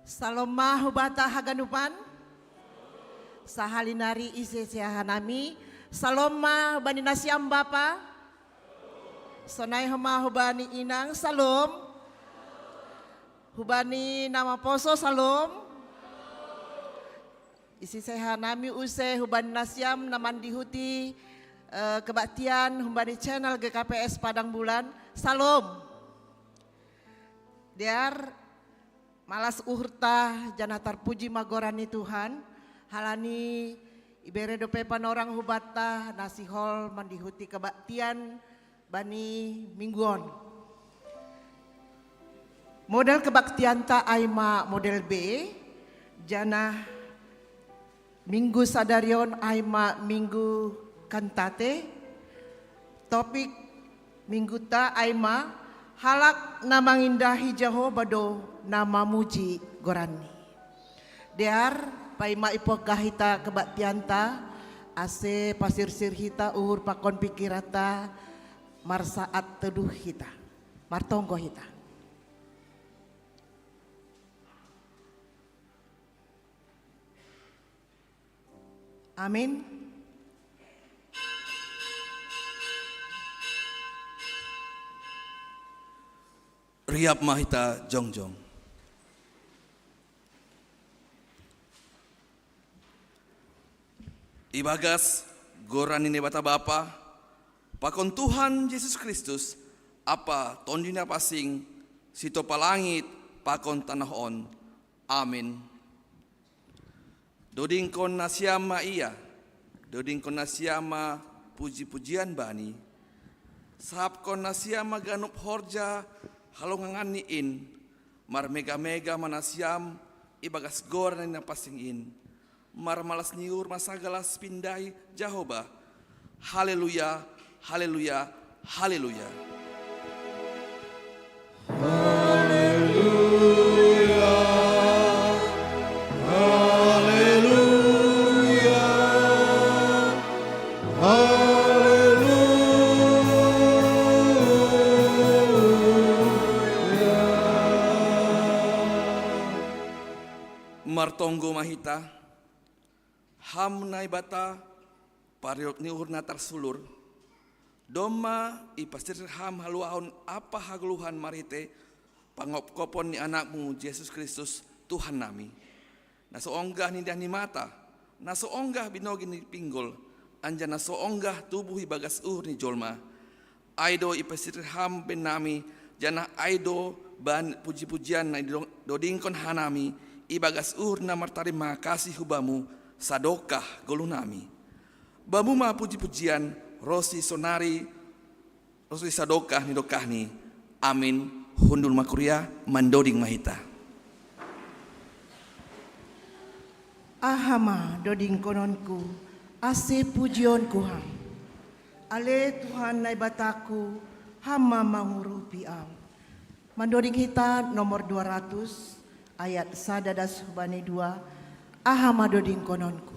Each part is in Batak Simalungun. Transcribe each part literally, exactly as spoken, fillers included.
Salom ma hubata haganupan. Sahali nari ise-ise hanami. Salom ma hubani nasiam bapa. Sonai homa hubani inang, salom. Hubani na maposo, salom. Ise-ise hanami use hubani nasiam na mandihuti eh, kebaktian hubani channel G K P S Padang Bulan, salom. Dear, malas uhurta janah tarpuji ma goran ni Tuhan, halani ibere dope panorang hubanta na sihol mandihuti kebaktian bani minggu on. Model kebaktianta ai ma model B, janah minggu sadari on ai ma minggu Kantate, topik mingguta ai ma halak na mangindahi Jahowa do na mamuji goranNi. Dear, paima ipongkah hita kebaktianta, ase pasirsir hita uhur pakon pikiranta, marsaat teduh hita, martonggo hita. Amin. Riap ma hita jongjong. Ibagas goran ni Naibata Bapa, pakon Tuhan Jesus Kristus, ampa Tonduy Na Pansing, sitopa langit pakon tanoh on. Amin. Dodingkon nasiam ma Ia, dodingkon nasiam ma puji-pujian Bani, sahapkon nasiam ma ganup horja halonganganNi in, marmega-mega ma nasiam ibagas goran ni Na Pansing in, marmalas ni uhur ma sagala sipindahi Jahowa. Haleluya, haleluya, haleluya. Haleluya, haleluya, haleluya. Martonggo ma hita. Ham Naibata, pariop ni uhur na tarsulur, domma ipasirsir Ham haluahon ampa hagoluhan marhitei pangopkopon ni AnakMu Jesus Kristus, Tuhannami, na so onggah nidah ni mata, na so onggah binogi ni pinggol, anjaha na so onggah tubuh ibagas uhur ni jolma. Ai do ipasirsir Ham bennami, janah ai do ban puji-pujian na idodingkon hanami ibagas uhur na martarima kasih hu Bamu sadokah goluhnami. Bamu ma puji-pujian, ronsi sonari, ronsi sadokah ni dokahni. Amin. Hundul ma kuria, mandoding ma hita. Aha ma dodingkononku, ase pujionku Ham? Ale Tuhan Naibataku, Ham ma mangurupi ahu. Mandoding hita nomor dua ratus, ayat sada das hubani dua, aha ma dodingkononku.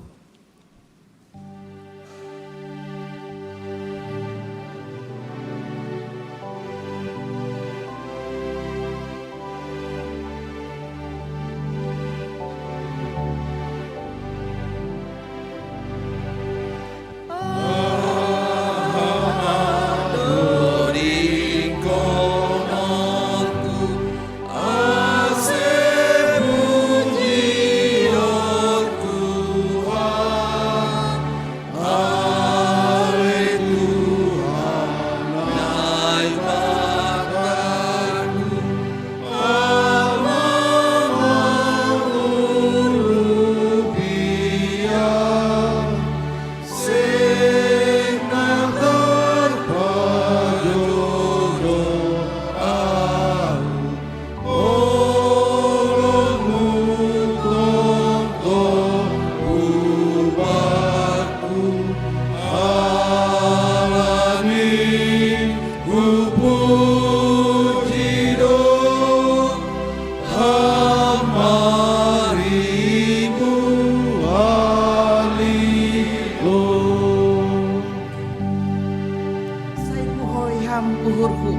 Sai huhoi Ham uhurhu,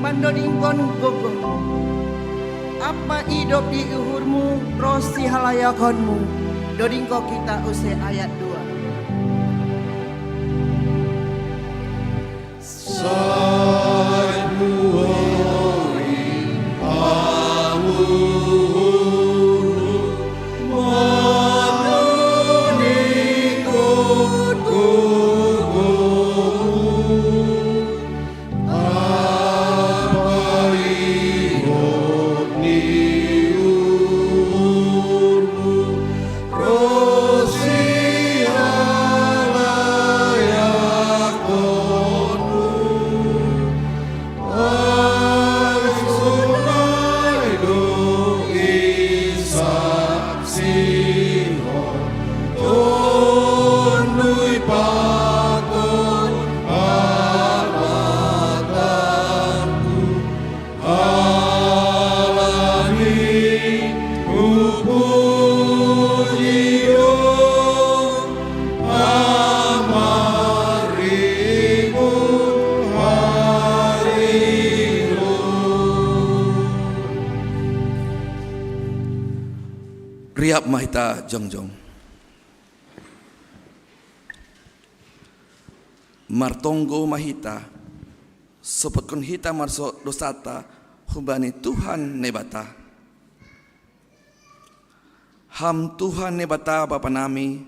mandodingkon gogohmu. Apa idop di uhurmu, roh si halayakonmu. Dodingko kita use ayat dua. Riap ma hita jongjong. Martonggo ma hita, sopotkon hita marso dosata humbani Tuhan Naibata. Ham Tuhan Naibata Bapa nami,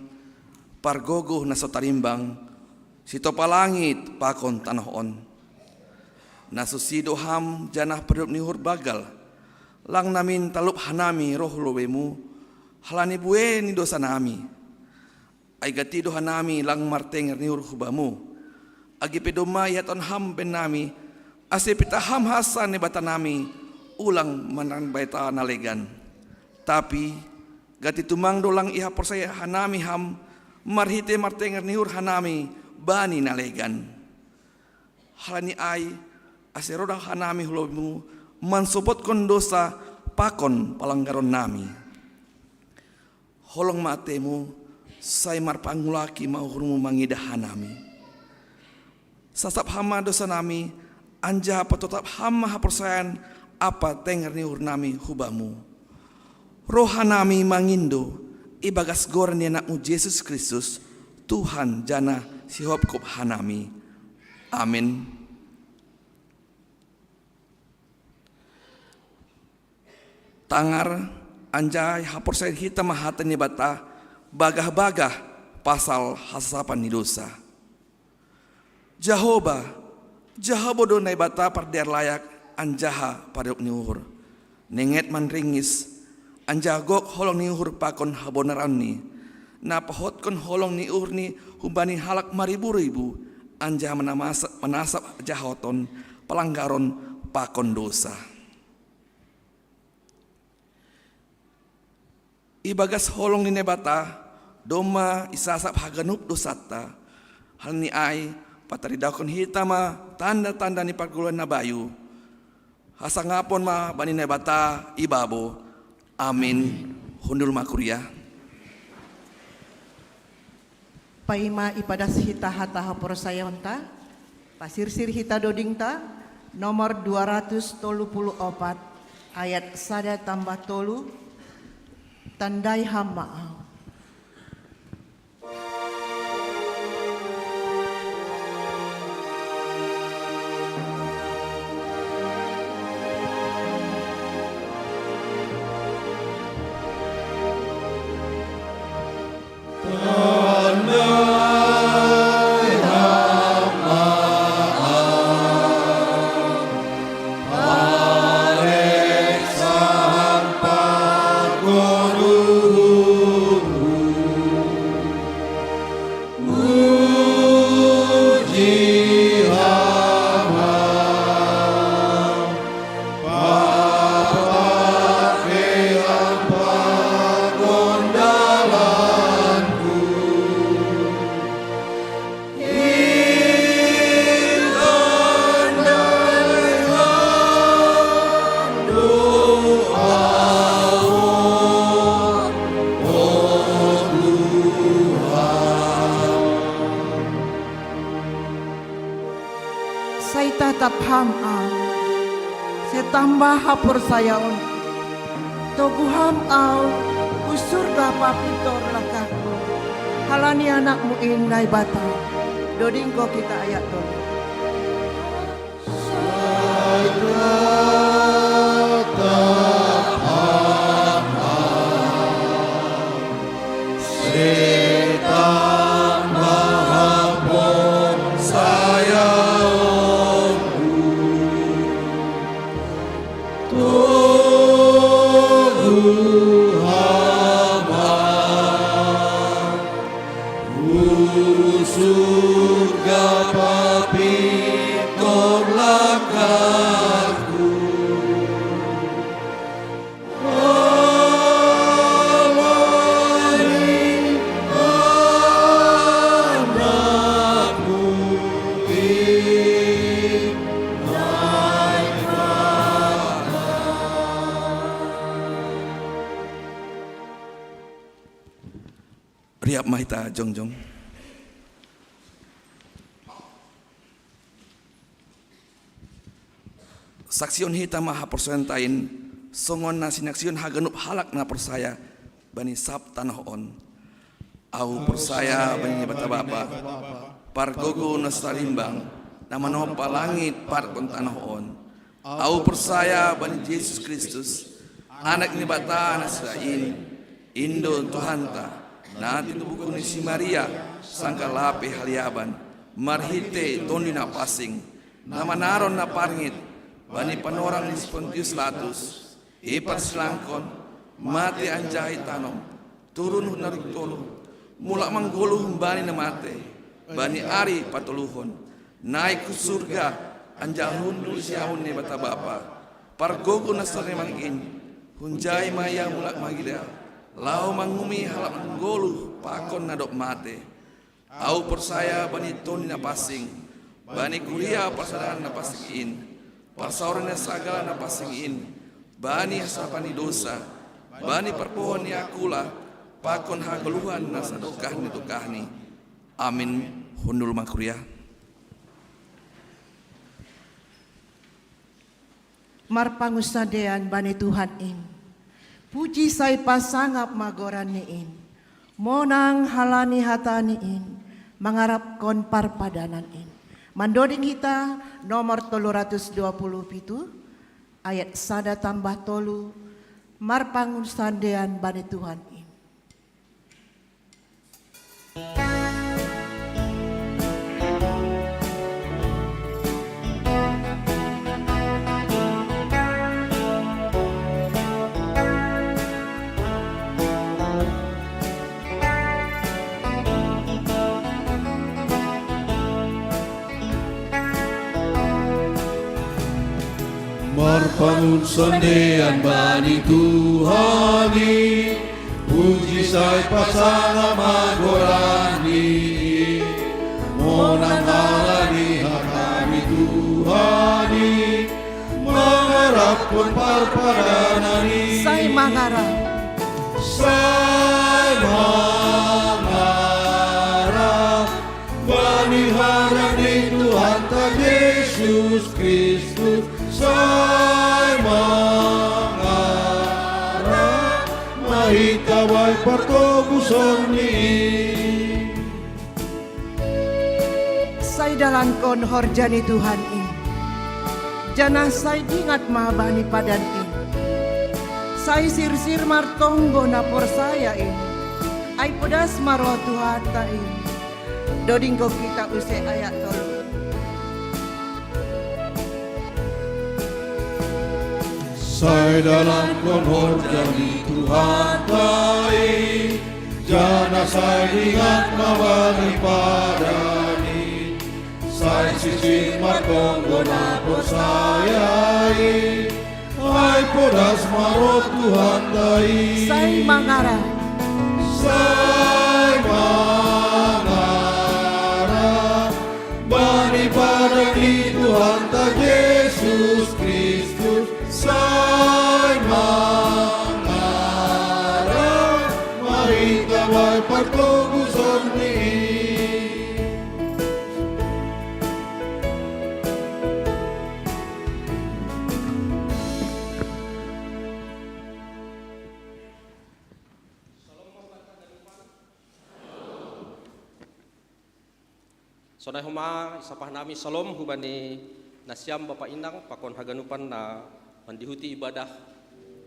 pargogoh na so tarimbang, sitopa langit pakon tanoh on. Na susi do Ham janah pariop ni uhur banggal, lang namin talup hanami roh lobeimu, halani buei ni dosa nami. Ai gati do hanami lang martenger ni uhur hu Bamu, age pe domma ihatahon Ham bahen nami, ase pitah Ham hasa Naibata nami, ulang manang baita na legan. Tapi gati tumang do lang ihaporsayahi hanami Ham, marhitei martenger ni uhur hanami bani na legan. Halani ai, ase roh do hanami hu lobeimu mansopotkon dosa pakon palanggaron nami. Holong ma ateimu, sai marpangulaki ma uhurmu mangidah hanami. Sasap Ham ma dosa nami, anjaha patotap Ham ma haporsayaon ampa tenger ni uhur nami hu Bamu. Roh hanami mangindo ibagas goran ni AnakMu Jesus Kristus, Tuhan janah Sihopkop hanami. Amin. Tangar anjaha haporsayaon hita ma hata ni Naibata bagah-bagah pasal hasasapan ni dosa. Jahowa, Jahowa do Naibata pardear layak anjaha pariop ni uhur. Nenget manringis, anjaha gok holong ni uhur pakon habonaranni, na pahotkon holong ni uhurni humbani halak maribu-ribu, anjaha manamasa-, manasap hajahoton, palanggaron pakon dosa. Ibagas holong ni Naibata, domma isasap haganup dosanta. Halani ai, pataridahkon hita ma tanda-tanda ni pargoluhan na bayu. Hasangapon ma bani Naibata ibabo. Amin. Hundul ma kuria. Paima ipadas hita hata haporsayaonta, pasirsir hita dodingta, nomor dua ratus tolu puluh opat, ayat sada tambah tolu, tandai Ham ma ahu. Sai tatap Ham ah, sai tamba haporsayaon, Toguhon au, hu surga papitor langkahku, halani anakmu in Naibata. Dodingko kita ayat tolu. Surga papitor langkahku. Riap ma hita jongjong. Saksihon hita ma haporsayaonta in, songon na sinaksihon haganup halak na porsaya bani sab tanoh on. Au porsaya bani Naibata Bapa, pargogo na sarimbang, na manompa langit pakon tanoh on. Au porsaya bani Jesus Kristus, Anak ni Naibata na sada in, in do Tuhanta, na tinubuhon ni si Maria, sangkalape haliaban, marhite Tondi Napansing, na manaron na parngit bani panorang ni si Pontius Latus, iparsilangkon, mate anjaha itanom, turun hun na runtol, mulak manggoluh humbani na mate, bani ari patoluhon, naik hu surga, anjaha hundul siamun ni Naibata Bapa, pargogo na sarimbang in, hunjai ma ia mulak mangida, laho manguhumi halak na manggoluh pakon na dob mate. Au porsaya bani Tondi Napansing, bani kuria parsadaan na pansing in, parsaoran ni sagala na pansing in, bani hasapan ni dousa, bani parpohon ni angkula, pakon hagoluhan na sadokah ni dokahni. Amin. Hundul ma kuria. Marpangunsandeian bani Tuhan in. Puji sai pasangap ma goran-Ni in. Monang halani hata-Ni in, mangarapkon parpadanan in. Mandoding hita nomor tolu ratus dua puluh pitu, ayat sada tambah tolu, marpangunsandeian bani Tuhan in. Marpangunsandeian bani Tuhan i, puji sai pasangap ma goran-Ni i, monang halani hata ni Tuhan i, mangarapkon parpadanan i. Sai mangarap. Sai mangarap. Bani hata ni Tuhanta Jesus Kristus sai mangarap, ma hita bahen partobuson ni i. Sai dalankon horja ni Tuhan i, janah sai dingat ma bani padan i. Sai sirsir martonggo na porsaya i, ai podas ma roh Tuhanta i. Dodingko kita use ayat tolu. Sai dalankon horja ni Tuhanta i, janah sai dingat ma bani padan i. Sai sirsir martonggo na porsaya i, ai podas ma roh Tuhanta i. Sai mangarap. Sai mangarap. Bani padan ni Tuhanta Jesus Kristus sai mangarap, ma hita bahen partobuson ni i. Sonai homa isapah nami salom hubani nasiam bapa inang pakon haganupan na mandihuti ibadah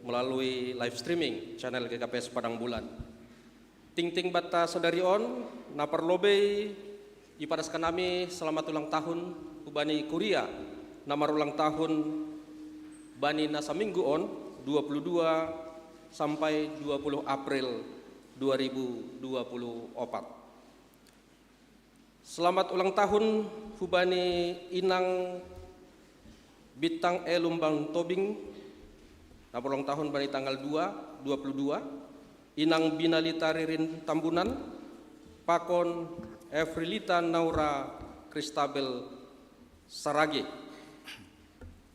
melalui live streaming channel G K P S Padang Bulan. Tingting banta sadari on, na parlobei ipadaskan nami selamat ulang tahun hubani kuria na marulang tahun bani na saminggu on, dua puluh dua sampai dua puluh April dua ribu dua puluh opat. Selamat ulang tahun hubani inang Bintang E Lumbang Tobing, na marulang tahun bani tanggal dua, dua puluh dua, inang Binalita Ririn Tambunan, pakon Efrilita Naura Kristabel Sarage.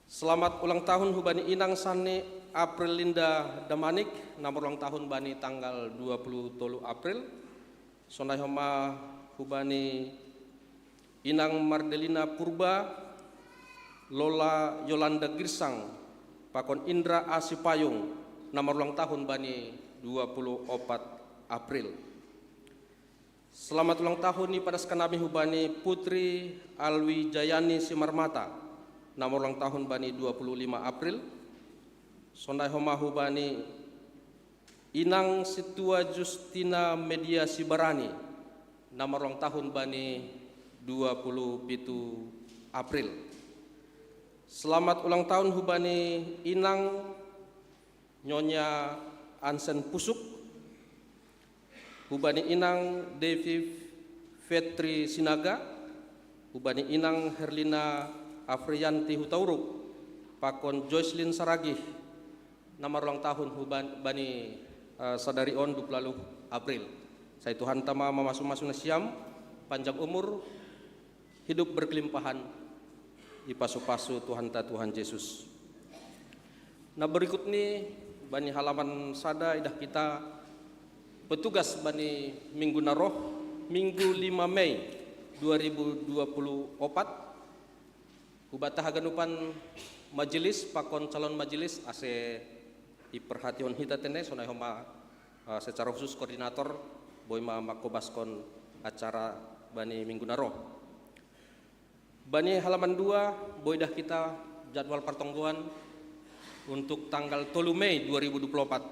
Selamat ulang tahun hubani inang Sani April Linda Damanik, na marulang tahun bani tanggal dua puluh tolu April. Sonai homa hubani inang Mardelina Purba, Lola Yolanda Girsang, pakon Indra Asipayung, na marulang tahun bani dua puluh opat April. Selamat ulang tahun ipadaskan nami hubani Putri Alwi Jayani Simarmata, na marulang tahun bani dua puluh lima April. Sonai homa hubani inang Situa Justina Media Sibarani, na marulang tahun bani dua puluh pitu April. Selamat ulang tahun hubani inang Nyonya Ansen Pusuk, hubani inang Devi Fetri Sinaga, hubani inang Herlina Afrianti Hutauruk, pakon Joycelyn Saragih, na marulang tahun huban bani uh, sadari on dua puluh April. Sai Tuhan tama mamasu-masu nasiam, panjang umur, hidup berkelimpahan, ipasu-pasu Tuhan ta Tuhan Yesus. Nah, berikut ni bani halaman sada idah kita petugas bani minggu naroh, minggu lima Mei dua ribu dua puluh opat. Hubata haganupan majelis pakon calon majelis ase iperhatihon hita tene sonai homa uh, secara khusus koordinator boi ma makobaskon acara bani minggu naroh. Bani halaman dua, boidah kita jadwal pertonggoan untuk tanggal tolu Mei dua ribu dua puluh empat.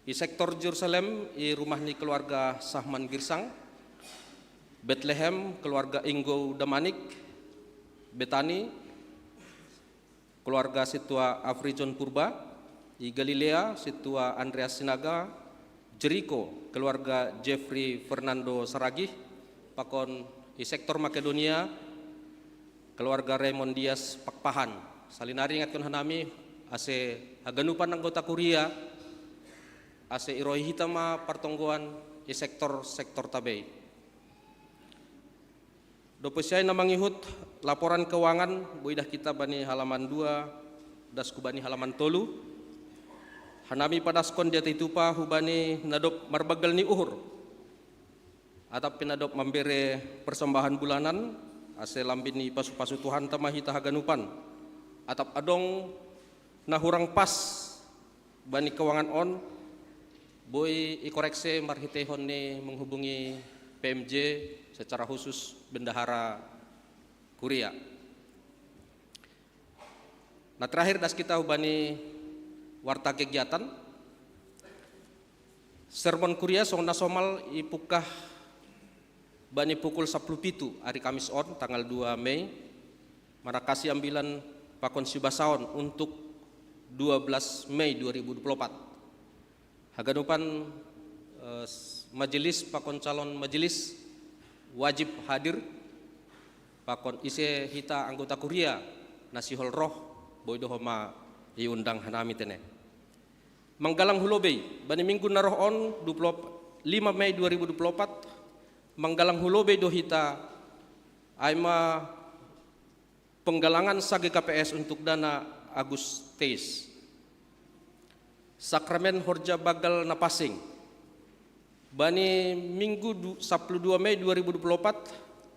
Di sektor Jerusalem, i rumah ni keluarga Sahman Girsang, Bethlehem, keluarga Inggo Damanik, Betani, keluarga Situa Afrijon Purba, i Galilea, Situa Andreas Sinaga, Jeriko, keluarga Jeffrey Fernando Saragih, pakon i sektor Makedonia, keluarga Raymond Dias Pakpahan. Salinari ingatkon hanami ase haganupan anggota kuria ase iroi hita ma partonggoan i sektor-sektor tabei. Dopo siai na mangihut laporan keuangan boidah kita bani halaman dua, dasku bani halaman tolu. Hanami padaskon dia titupa hubani nadop marbagel ni uhur. Atap pinadop mambere persembahan bulanan, ase lambin ni pasu-pasu Tuhan tama hita haganupan. Atap adong na hurang pas bani keuangan on, boi ikorekse marhiteihon ni menghubungi P M J secara khusus bendahara kuria. Nah, terakhir das kita hubani warta kegiatan. Sermon kuria songon na somal ipungkah bani pukul sapuluh pitu ari Kamis on tanggal dua Mei, marangkasi ambilan pakon sibasaon untuk dua belas Mei dua ribu dua puluh empat. Haganupan eh, majelis pakon calon majelis wajib hadir. Pakon ise hita anggota kuria na sihol roh, boi do homa iundang hanami tene. Manggalang hulobei bani minggu na roh on dua puluh lima Mei dua ribu dua puluh empat. Manggalang hulobei do hita ai ma penggalangan sa-G K P S untuk dana Agus Teis. Sakramen horja bagal na pansing. Bani minggu sapuluh dua Mei dua ribu dua puluh empat,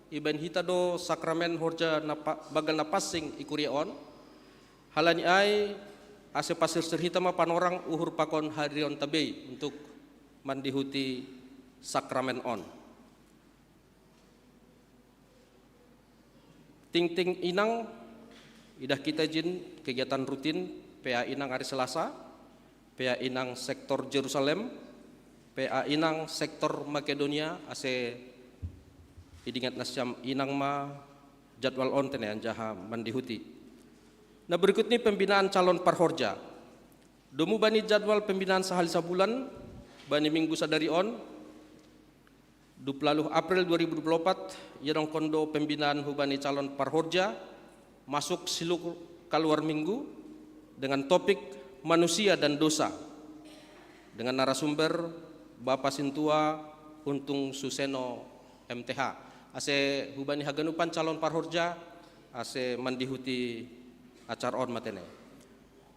ibaen hita do sakramen horja bagal na pansing i kuria on. Halani ai ase pasirsir hita ma panorang uhur pakon hadirion tabei untuk mandihuti sakramen on. Tingting inang, idah kita jin kegiatan rutin P A inang hari Selasa, P A inang sektor Jerusalem, P A inang sektor Makedonia, ase idingat nasiam inang ma jadwal on tene anjaha mandihuti. Nah, berikut ni pembinaan calon parhorja. Domu bani jadwal pembinaan sahali sabulan, bani minggu sadari on, dua puluh April dua ribu dua puluh empat, ia dongkon do pembinaan hubani calon parhorja, masuk siluk kaluar minggu, dengan topik manusia dan dosa, dengan narasumber Bapa Sintua Untung Suseno, M T H. Ase hubani haganupan calon parhorja ase mandihuti acara on matene.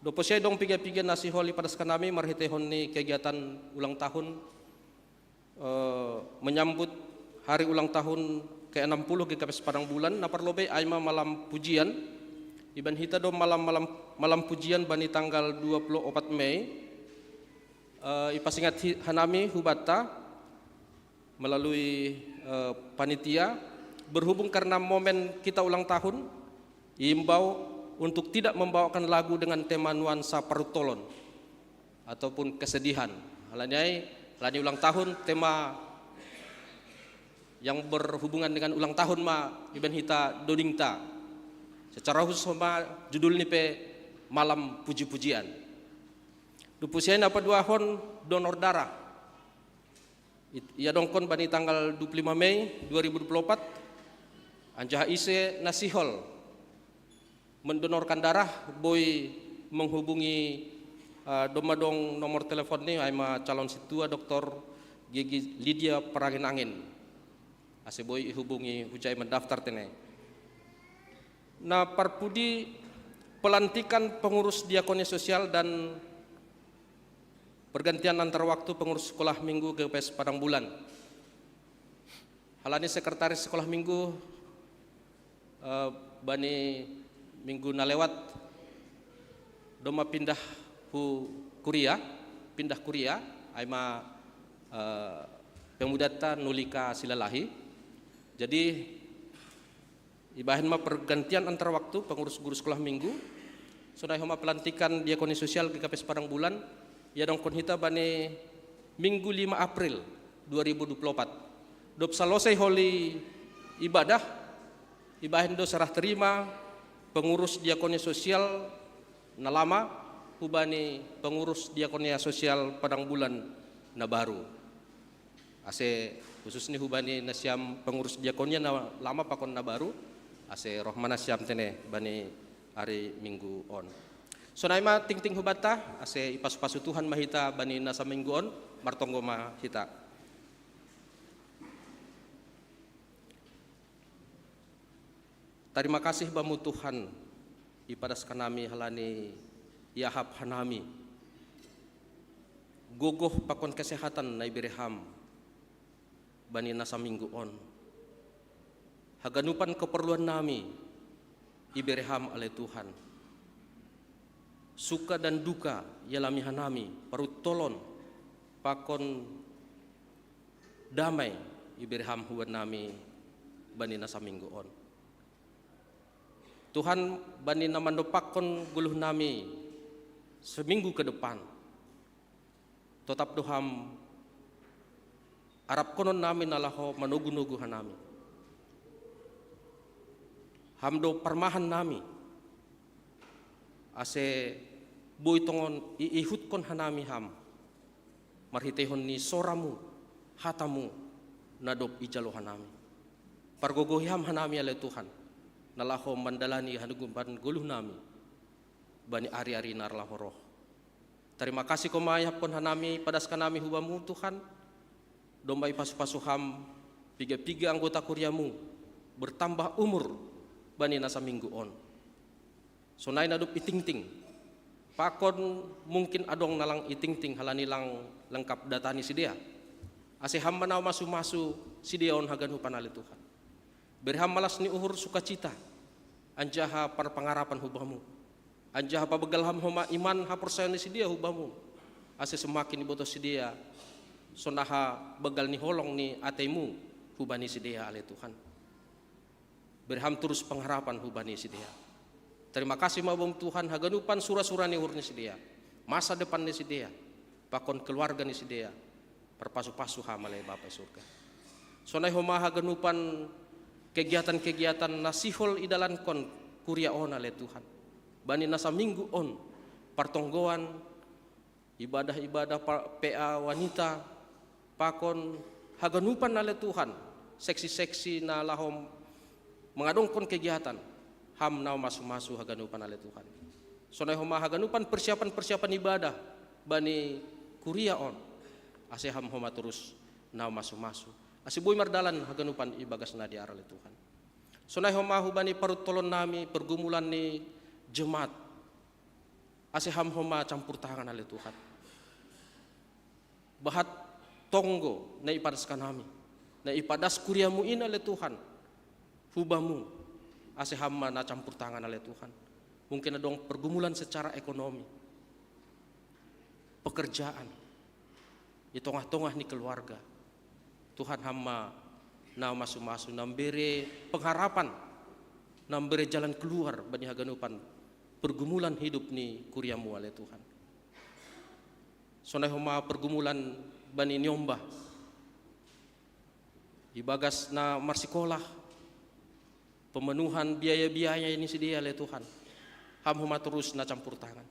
Dopo siai dong piga-piga nasi holi padaskan nami marhitehon ni kegiatan ulang tahun, eh, menyambut hari ulang tahun ke enam puluh G K P S Padang Bulan, na parlobei ai ma malam pujian. Iban hita do malam, malam, malam pujian bani tanggal dua puluh opat Mei, eh, ipasingat hi-, hanami hubata melalui, eh, panitia, berhubung karena momen kita ulang tahun, imbau untuk tidak membawakan lagu dengan tema nuansa parutolon ataupun kesedihan. Halani ai, halani ulang tahun, tema yang berhubungan dengan ulang tahun ma iban hita dodingta. Secara khusus ma judul ni pe malam puji-pujian. Dopo siai na paduahon donor darah. It-, ia dongkon bani tanggal dua puluh lima Mei dua ribu dua puluh empat, anjaha ise na sihol mendonorkan darah boi menghubungi, eh, domma dong nomor telepon ni, ai ma calon sintua Doktor Gigi Lydia Parangin-angin. Ase boi ihubungi hujai mendaftar tene. Nah, parpudi pelantikan pengurus diakonia sosial dan pergantian antar waktu pengurus sekolah minggu G K P S Padang Bulan. Halani sekretaris sekolah minggu, eh, bani minggu na lewat, domma pindah hu kuria, pindah kuria, ai ma, eh, pemudata Nulika Silalahi. Jadi, ibahen ma pergantian antar waktu pengurus guru sekolah minggu, sonai homa pelantikan diakoni sosial G K P S Padang Bulan, ia dongkon hita bani minggu lima April dua ribu dua puluh empat. Dob salosai holi ibadah, ibahen do serah terima pengurus diakoni sosial na lama hubani pengurus diakonia sosial Padang Bulan na baru. Ase khusus ni hubani nasiam pengurus diakonia na lama pakon na baru, ase roh ma nasiam tene bani ari minggu on. Sonai ma tingting hubata, ase ipasu-pasu Tuhan ma hita bani nasa minggu on, martonggo ma hita. Tarima kasih Bamu Tuhan, ipadaskan nami halani iahap hanami gogoh pakon kesehatan na ibere Ham bani nasa minggu on. Haganupan keperluan nami ibere Ham ale Tuhan. Suka dan duka ialami hanami, parutolon pakon damai ibere Ham huan nami bani nasa minggu on. Tuhan, bani na mandompakkon goluh nami seminggu ke depan, totap do Ham arapkonon nami na laho manogu-nogu hanami. Ham do parmahan nami, ase boi tongon iihutkon hanami Ham marhiteihon ni soramu, hatamu, na dob ijalo hanami. Pargogohi Ham hanami ale Tuhan, na laho mandalani haganupan goluh nami bani ari-ari na laho roh. Tarima kasih Ho ma ihaphon hanami, padaskan nami hu Bamu Tuhan, domma ipasu-pasu Ham piga-piga anggota kuriamu bertambah umur bani nasa minggu on. Sonai na dob itingting, pakon mungkin adong na lang itingting halani lang lengkap data ni sidea. Ase Ham ma na masu-masu sidea on haganupan ale Tuhan. Bere Ham malas ni uhur, sukacita, anjaha parpangarapan hu Bamu. Anjaha pabegal Ham homa iman haporsayaon ni sidea hu Bamu, ase semakin ibotoh sidea sonaha begal ni holong ni ateimu hubani sidea ale Tuhan. Bere Ham turus pengharapan hubani sidea. Tarima kasih ma Bapa Tuhan, haganupan sura-sura ni uhur ni sidea, masa depan ni sidea, pakon keluarga ni sidea, parpasu-pasu Ham ale Bapa i surga. Sonai homa haganupan kegiatan-kegiatan na sihol idalankon kuria on ale Tuhan. Bani na saminggu on, partonggoan, ibadah-ibadah P A wanita, pakon haganupan ale Tuhan, seksi-seksi na laho mangadongkon kegiatan, Ham na masu-masu haganupan ale Tuhan. Sonai homa haganupan persiapan-persiapan ibadah bani kuria on, ase Ham homa turus na masu-masu, ase boi mardalan haganupan ibagas na dear ale Tuhan. Sonai homa hubani paruntolon nami pergumulan ni jemaat, ase Ham homa campur tangan ale Tuhan. Bahat tonggo na ipadas hanami, na ipadas kuriamu in ale Tuhan, hubamu, ase Ham ma na campur tangan ale Tuhan. Mungkin adong pergumulan secara ekonomi, pekerjaan, di tongah-tongah ni keluarga. Tuhan Ham ma na masu-masu, na mbere pengharapan, na mbere jalan keluar bani haganupan pergumulan hidup ni kuriamu ale Tuhan. Sonai homa pergumulan bani niombah, ibagas na marsikolah, pemenuhan biaya-biaya ni sidea ale Tuhan, Ham homa turus na campur tangan.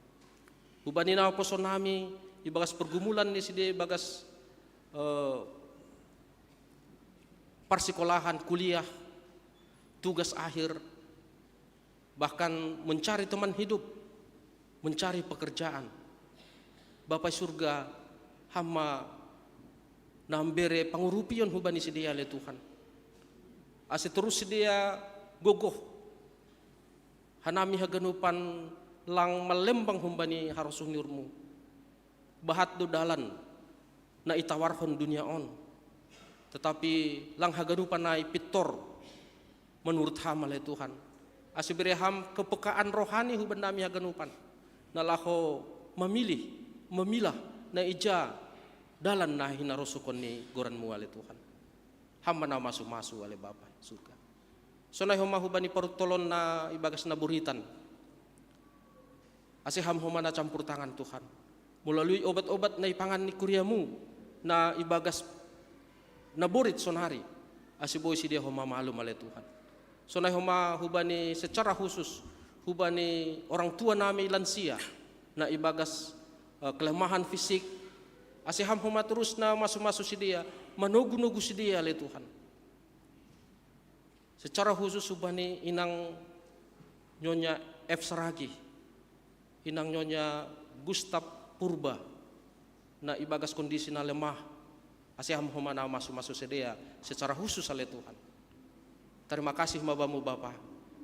Hubani naposo nami ibagas pergumulan ni sidea ibagas, eh, parsikolahan, kuliah, tugas akhir, bahkan mencari teman hidup, mencari pekerjaan. Bapa i surga, Ham ma na mbere pangurupion hubani sidea ale Tuhan, ase turus sidea gogoh. Hanami haganupan lang malembang humbani harosuh ni uhurmu. Bahat do dalan na itawarhon dunia on, tetapi lang haganupan nai pintor menurut Ham ale Tuhan. Ase bere Ham kepekaan rohani hubannami haganupan, na laho mamilih, mamilah na ija dalan na hinarosuhkon ni goranmu ale Tuhan. Ham ma na masu-masu ale Bapa i surga. Sonai homa hubani paruntolon na ibagas na buritan, ase Ham homa na campur tangan Tuhan. Melalui obat-obat na ipangan ni kuriamu na ibagas na borit sonari, ase boi sidea homa malum ale Tuhan. Sonai homa hubani secara khusus, hubani orang tua nami lansia, na ibagas, eh, kelemahan fisik, ase Ham homa turus na masu-masu sidea, manogu-nogu sidea ale Tuhan. Secara khusus hubani inang Nyonya F Saragih, inang Nyonya Gustaf Purba, na ibagas kondisi na lemah, ase Ham homa na masu-masu sidea secara khusus ale Tuhan. Tarima kasih ma Bamu Bapa.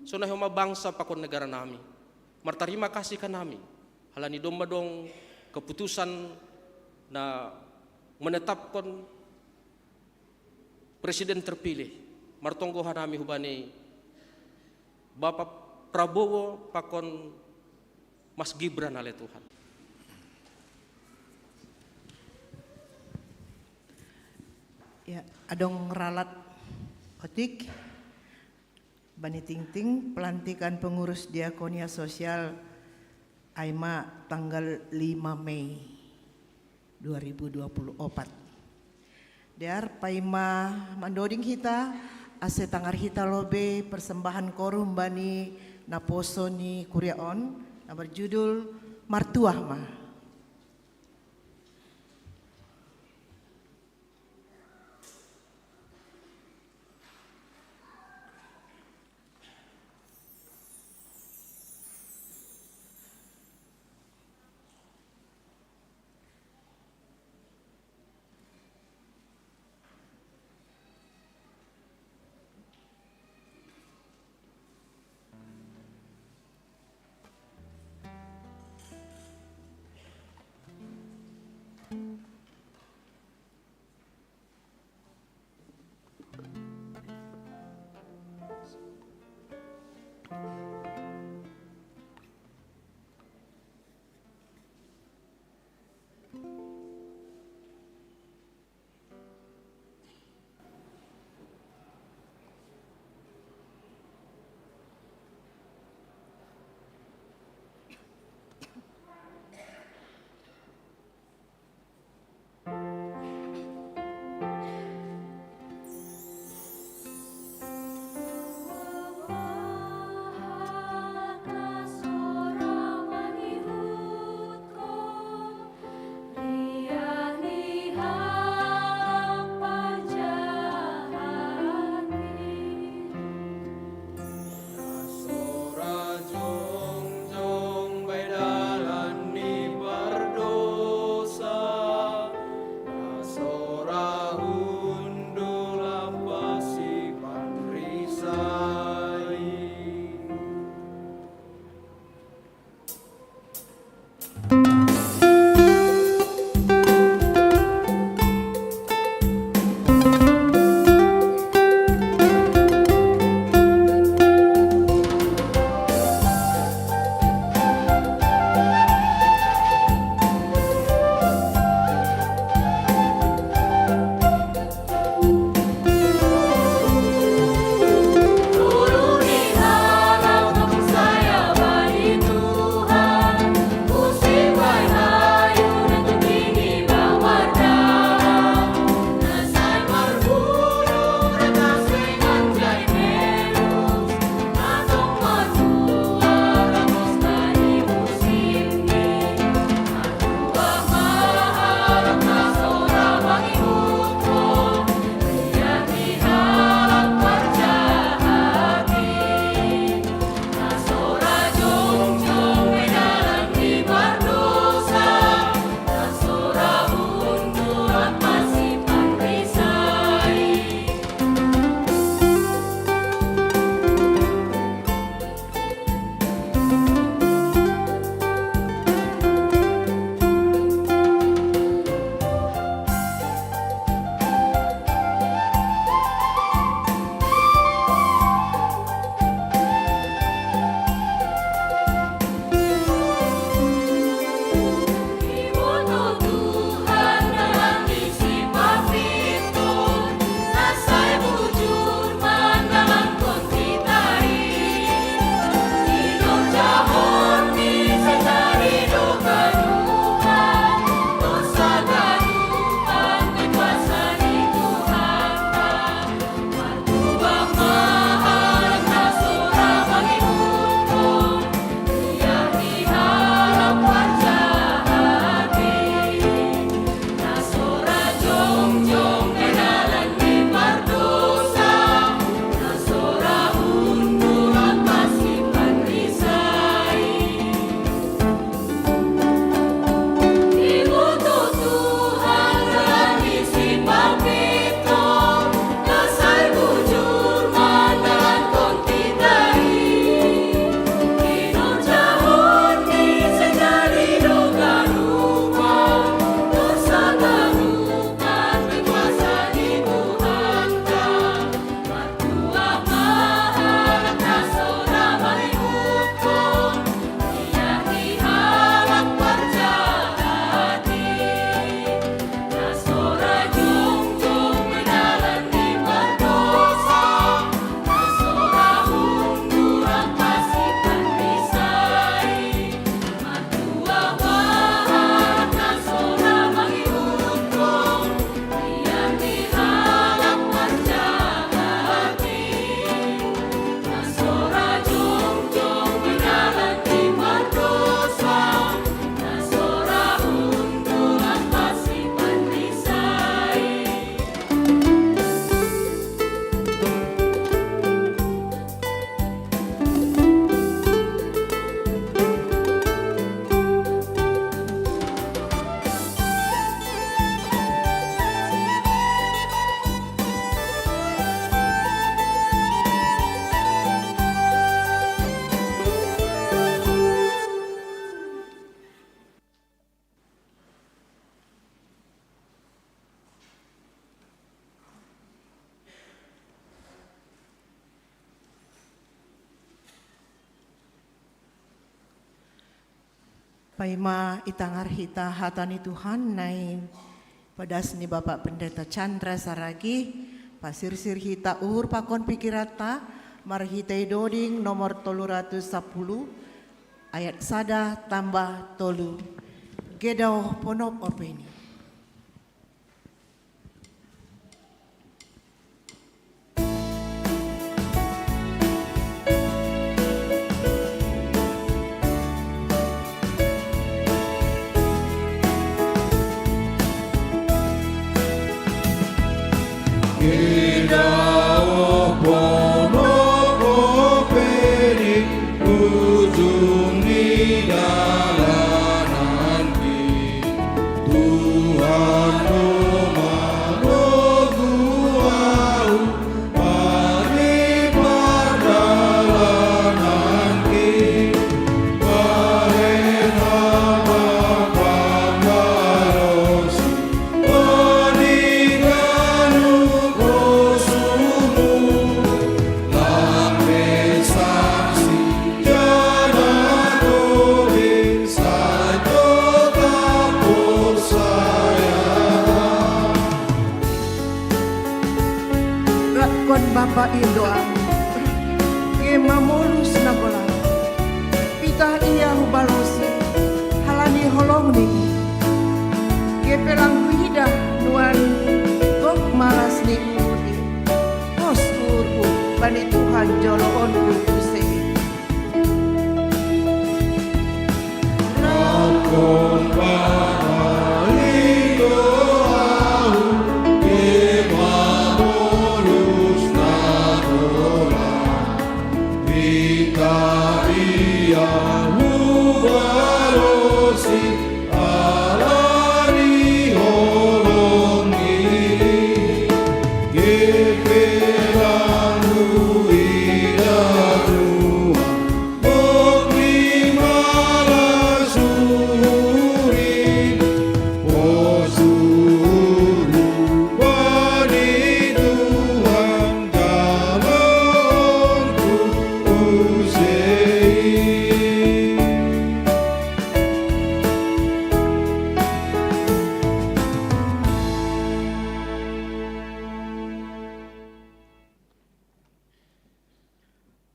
Sonai homa bangsa pakon negara nami, martarima kasih hanami, halani domma adong keputusan na menetapkon presiden terpilih, martonggo hanami hubani Bapa Prabowo pakon Mas Gibran ale Tuhan. Ya, adong ralat otik. Bani tingting, pelantikan pengurus diakonia sosial, ai ma tanggal lima Mei dua ribu dua puluh opat. Dear, paima mandoding hita, ase tangar hita lobei persembahan korum bani naposo ni kuria on, na berjudul Martuah Ma. Paima itangar hita hata ni Tuhan nai padas ni Bapak Pendeta Chandra Saragi, pasirsir hita uhur pakon pikiranta, marhitei doding nomor tolu ratus sapuluh, ayat sada tambah tolu. Gedau ponop openi. Rakkon Bapa i doa. Ke mamolus na golang. Pitah ia hubalosi, halani holong ni. Ke pe lang huidah nuan gok malas ni uhur i. Pos uhurhu bani Tuhan joloonku use i.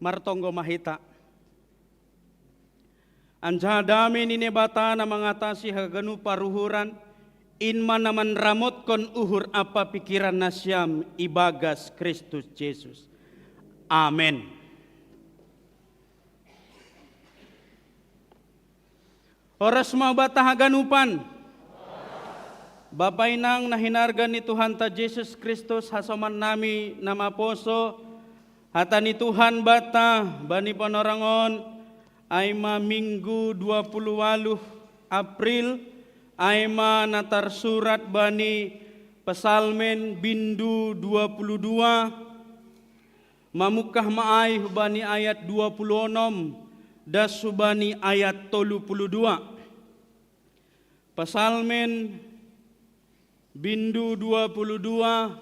Martonggo ma hita. Anjaha dame ni Naibata na mangatasi haganup paruhuran, in ma na manramotkon uhur ampa pikiran nasiam ibagas Kristus Jesus. Amen. Horas ma banta haganupan. Bapa inang na hinarga ni Tuhanta Jesus Kristus, hasoman nami na maposo, hata ni Tuhan banta bani panorang on, ai ma Minggu dua puluh waluh April, ai ma na tarsurat bani Pasalmen bindu dua puluh dua, mamungkah ma ai hubani ayat dua puluh onom, das hubani ayat tolu puluh dua. Pasalmen bindu dua puluh dua,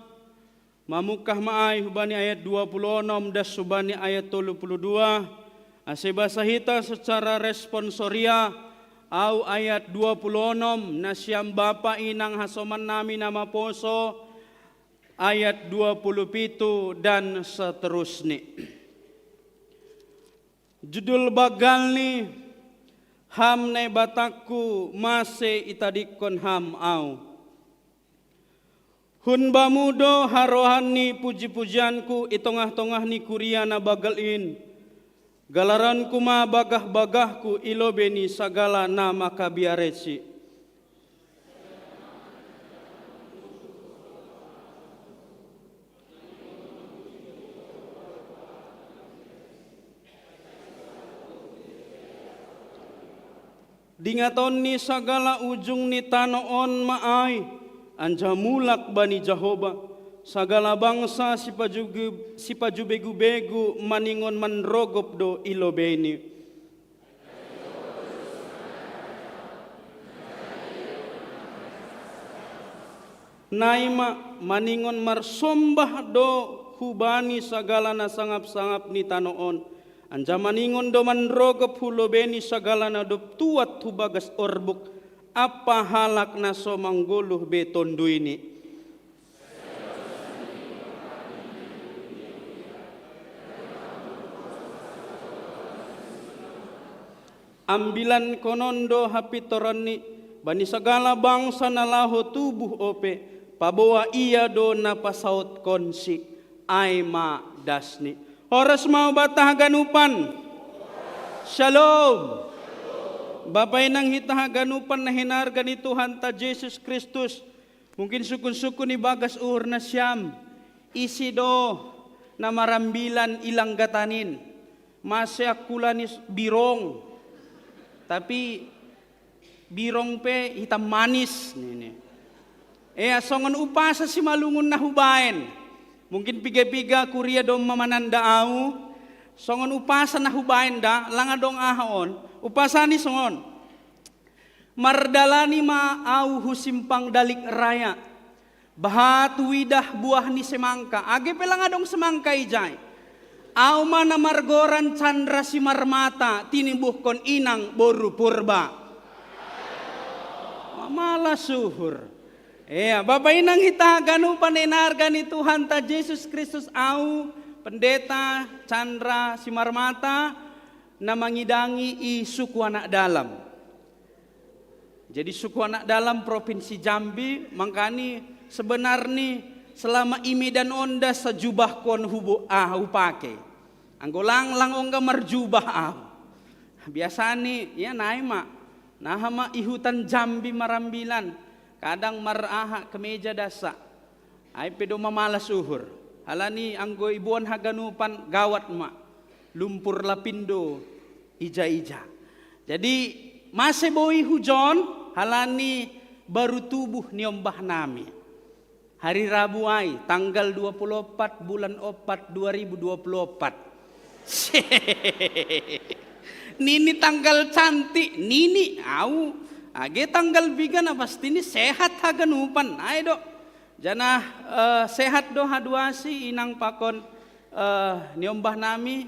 mamungkah ma ai hubani ayat dua puluh onom, das hubani ayat tolu puluh dua. Ase basa hita secara responsoria, au ayat dua puluh onom, nasiam bapa inang hasoman nami na maposo, ayat dua puluh pitu dan seterusnya. Judul banggalni, Ham Naibatangku, mase itadingkon Ham au. Hun Bamu do harohan ni puji-pujianku i tongah-tongah ni kuria na banggal in. Galaronku ma bagah-bagahku i lobei ni sagala na makabiarensi. Dingaton ni sagala ujung ni tano on ma ai, anjaha mulak bani Jahowa, sagala bangsa sipaju-, sipajubegu-begu maningon manrogop do i lobeini. Nai ma maningon marsombah do hubani sagala na sangap-sangap ni tano on, Anjaha maningon do manrogop hu lobei ni sagala na dob tuat hu bagas orbuk, ampa halak na so manggoluh be Tonduyni. Ambilankonon do hapintoronni bani sagala bangsa na laho tubuh ope, paboa ia do na pasautkonsi, ai ma dasni. Horas ma hubanta haganupan. Shalom. Bapa inang hita haganupan na hinarga ni Tuhanta Jesus Kristus, mungkin sukun-sukun ibagas uhur nasiam, ise do na marambilan i langgatan in, mase angkulan i birong, tapi birong pe hitam manis nini. Ea, songon umpasa simalungun na hubaen. Mungkin piga-piga kuria domma mananda au, songon umpasa na hubaen da, lang adong aha on. Umpasani songon: Mardalani ma au hu simpang Dalik Raya, bahat huidah buah ni semangka, age pe lang adong semangka ijai. Au ma na margoran Chandra Simarmata, tinibuhkon inang boru Purba. Mamalas uhur. Ea, bapa inang hita haganupan na hinarga ni Tuhanta Jesus Kristus, au Pendeta Chandra Simarmata, na mangidangi i suku Anak Dalam. Jadi suku Anak Dalam Provinsi Jambi, mangkani sebenarni selama i Medan on da sajubahkon hubo-, ah, hupake. Anggo lang, lang ongga marjubah au. Biasani, ia nai ma. Naha ma i hutan Jambi marambilan. Kadang mar aha kemeja dasa. Ai pe do mamalas uhur. Halani anggo iboan haganupan gawat ma. Lumpur Lapindo, ija-ija. Jadi, mase boi hujon, halani baru tubuh niombah nami. Hari Rabu ai, tanggal dua puluh empat bulan opat dua ribu dua puluh empat. Nini tanggal cantik, nini, au. Age tanggal piga na pasti ni sehat haganupan. Ai do. Janah, eh, sehat do haduasi inang pakon, eh, niombah nami,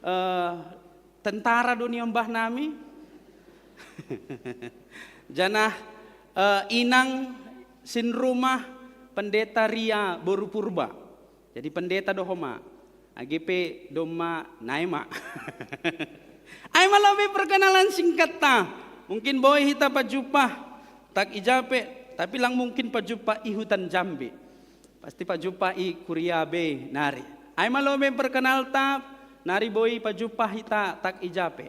eh, tentara do niombah nami. Janah, eh, inang sinrumah Pendeta Ria boru Purba. Jadi pendeta do ho ma. Age pe domma nai ma. Ai ma lobei perkenalan singkatta. Mungkin boi hita pajumpah tak ija pe, tapi lang mungkin pajumpah i hutan Jambi. Pasti pajumpah i kuria be nari. Ai ma lobei perkenalta, nari boi pajumpah hita tak ija pe.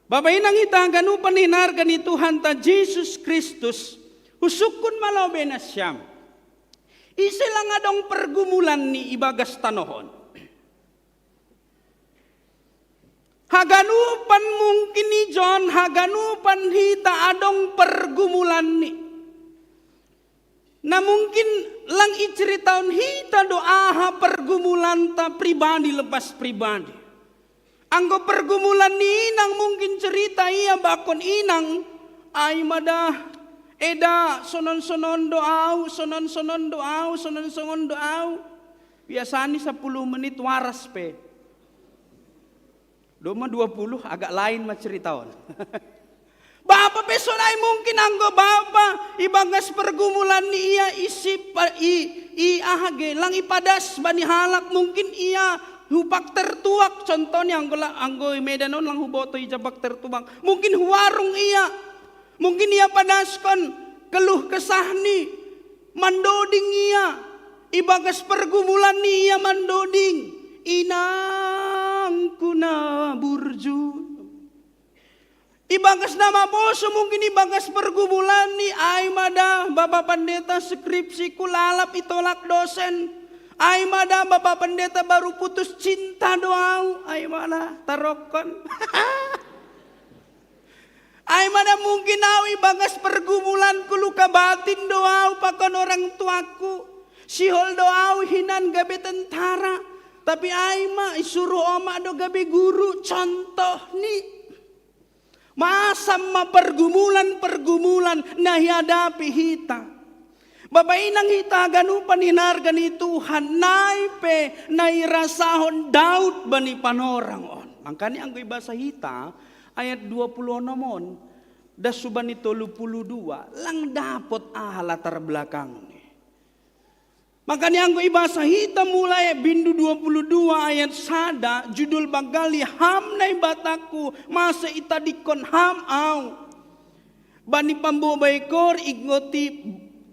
Bapa inang hita haganupan na hinarga ni Tuhanta Jesus Kristus, husungkun ma lobei nasiam. Ise lang adong pergumulanni ibagas tanoh on. Haganupan mungkin ijon, haganupan hita adong pergumulanni. Na mungkin lang iceritaon hita do aha pergumulanta pribadi lepas pribadi. Anggo pergumulan ni inang mungkin cerita ia bakon inang, ai ma da, eda, sonon-sonon do au, sonon-sonon do au, sonon-sonon do au. Biasani sapuluh menit waras pe. Domma dua puluh agak lain ma cerita on. Bapa pe sonai mungkin anggo bapa ibagas pergumulan ni ia isi pa, i, i aha ge, lang ipadas bani halak mungkin ia hupak tertuak, contohnya anggo la, anggo i Medan on lang huboto ija pak tertuak. Mungkin huarung ia, mungkin ia padaskon keluh kesahni, mandoding ia, ibagas pergumulan ni ia mandoding, inangku na burju. Ibagas na maposo mungkin ibagas pergumulan ni ai ma da Bapak Pendeta skripsiku lalap itolak dosen. Ai ma da Bapak Pendeta baru putus cinta do au, ai ma da tarokkon. Ai ma da mungkin au ibagas pergumulanku luka batin do au pakon orang tuaku. Sihol do au hinan gabe tentara. Tapi ai ma isuruh omak do gabe guru, contoh ni. Masa ma pergumulan-pergumulan na ihadapi hita. Bapa inang hita haganupan na hinarga ni Tuhan, nai pe na irasahon Daud bani panorang on. Angkani anggo i bahasa hita, ayat dua puluh onom on, das subani tolu puluh dua, lang dapot aha latar belakangni. Makanya anggo i bahasa hita mulai bindu dua puluh dua ayat sada, judul banggali: Ham Naibatangku, mase itadingkon Ham au. Bani pambobai kor ingoti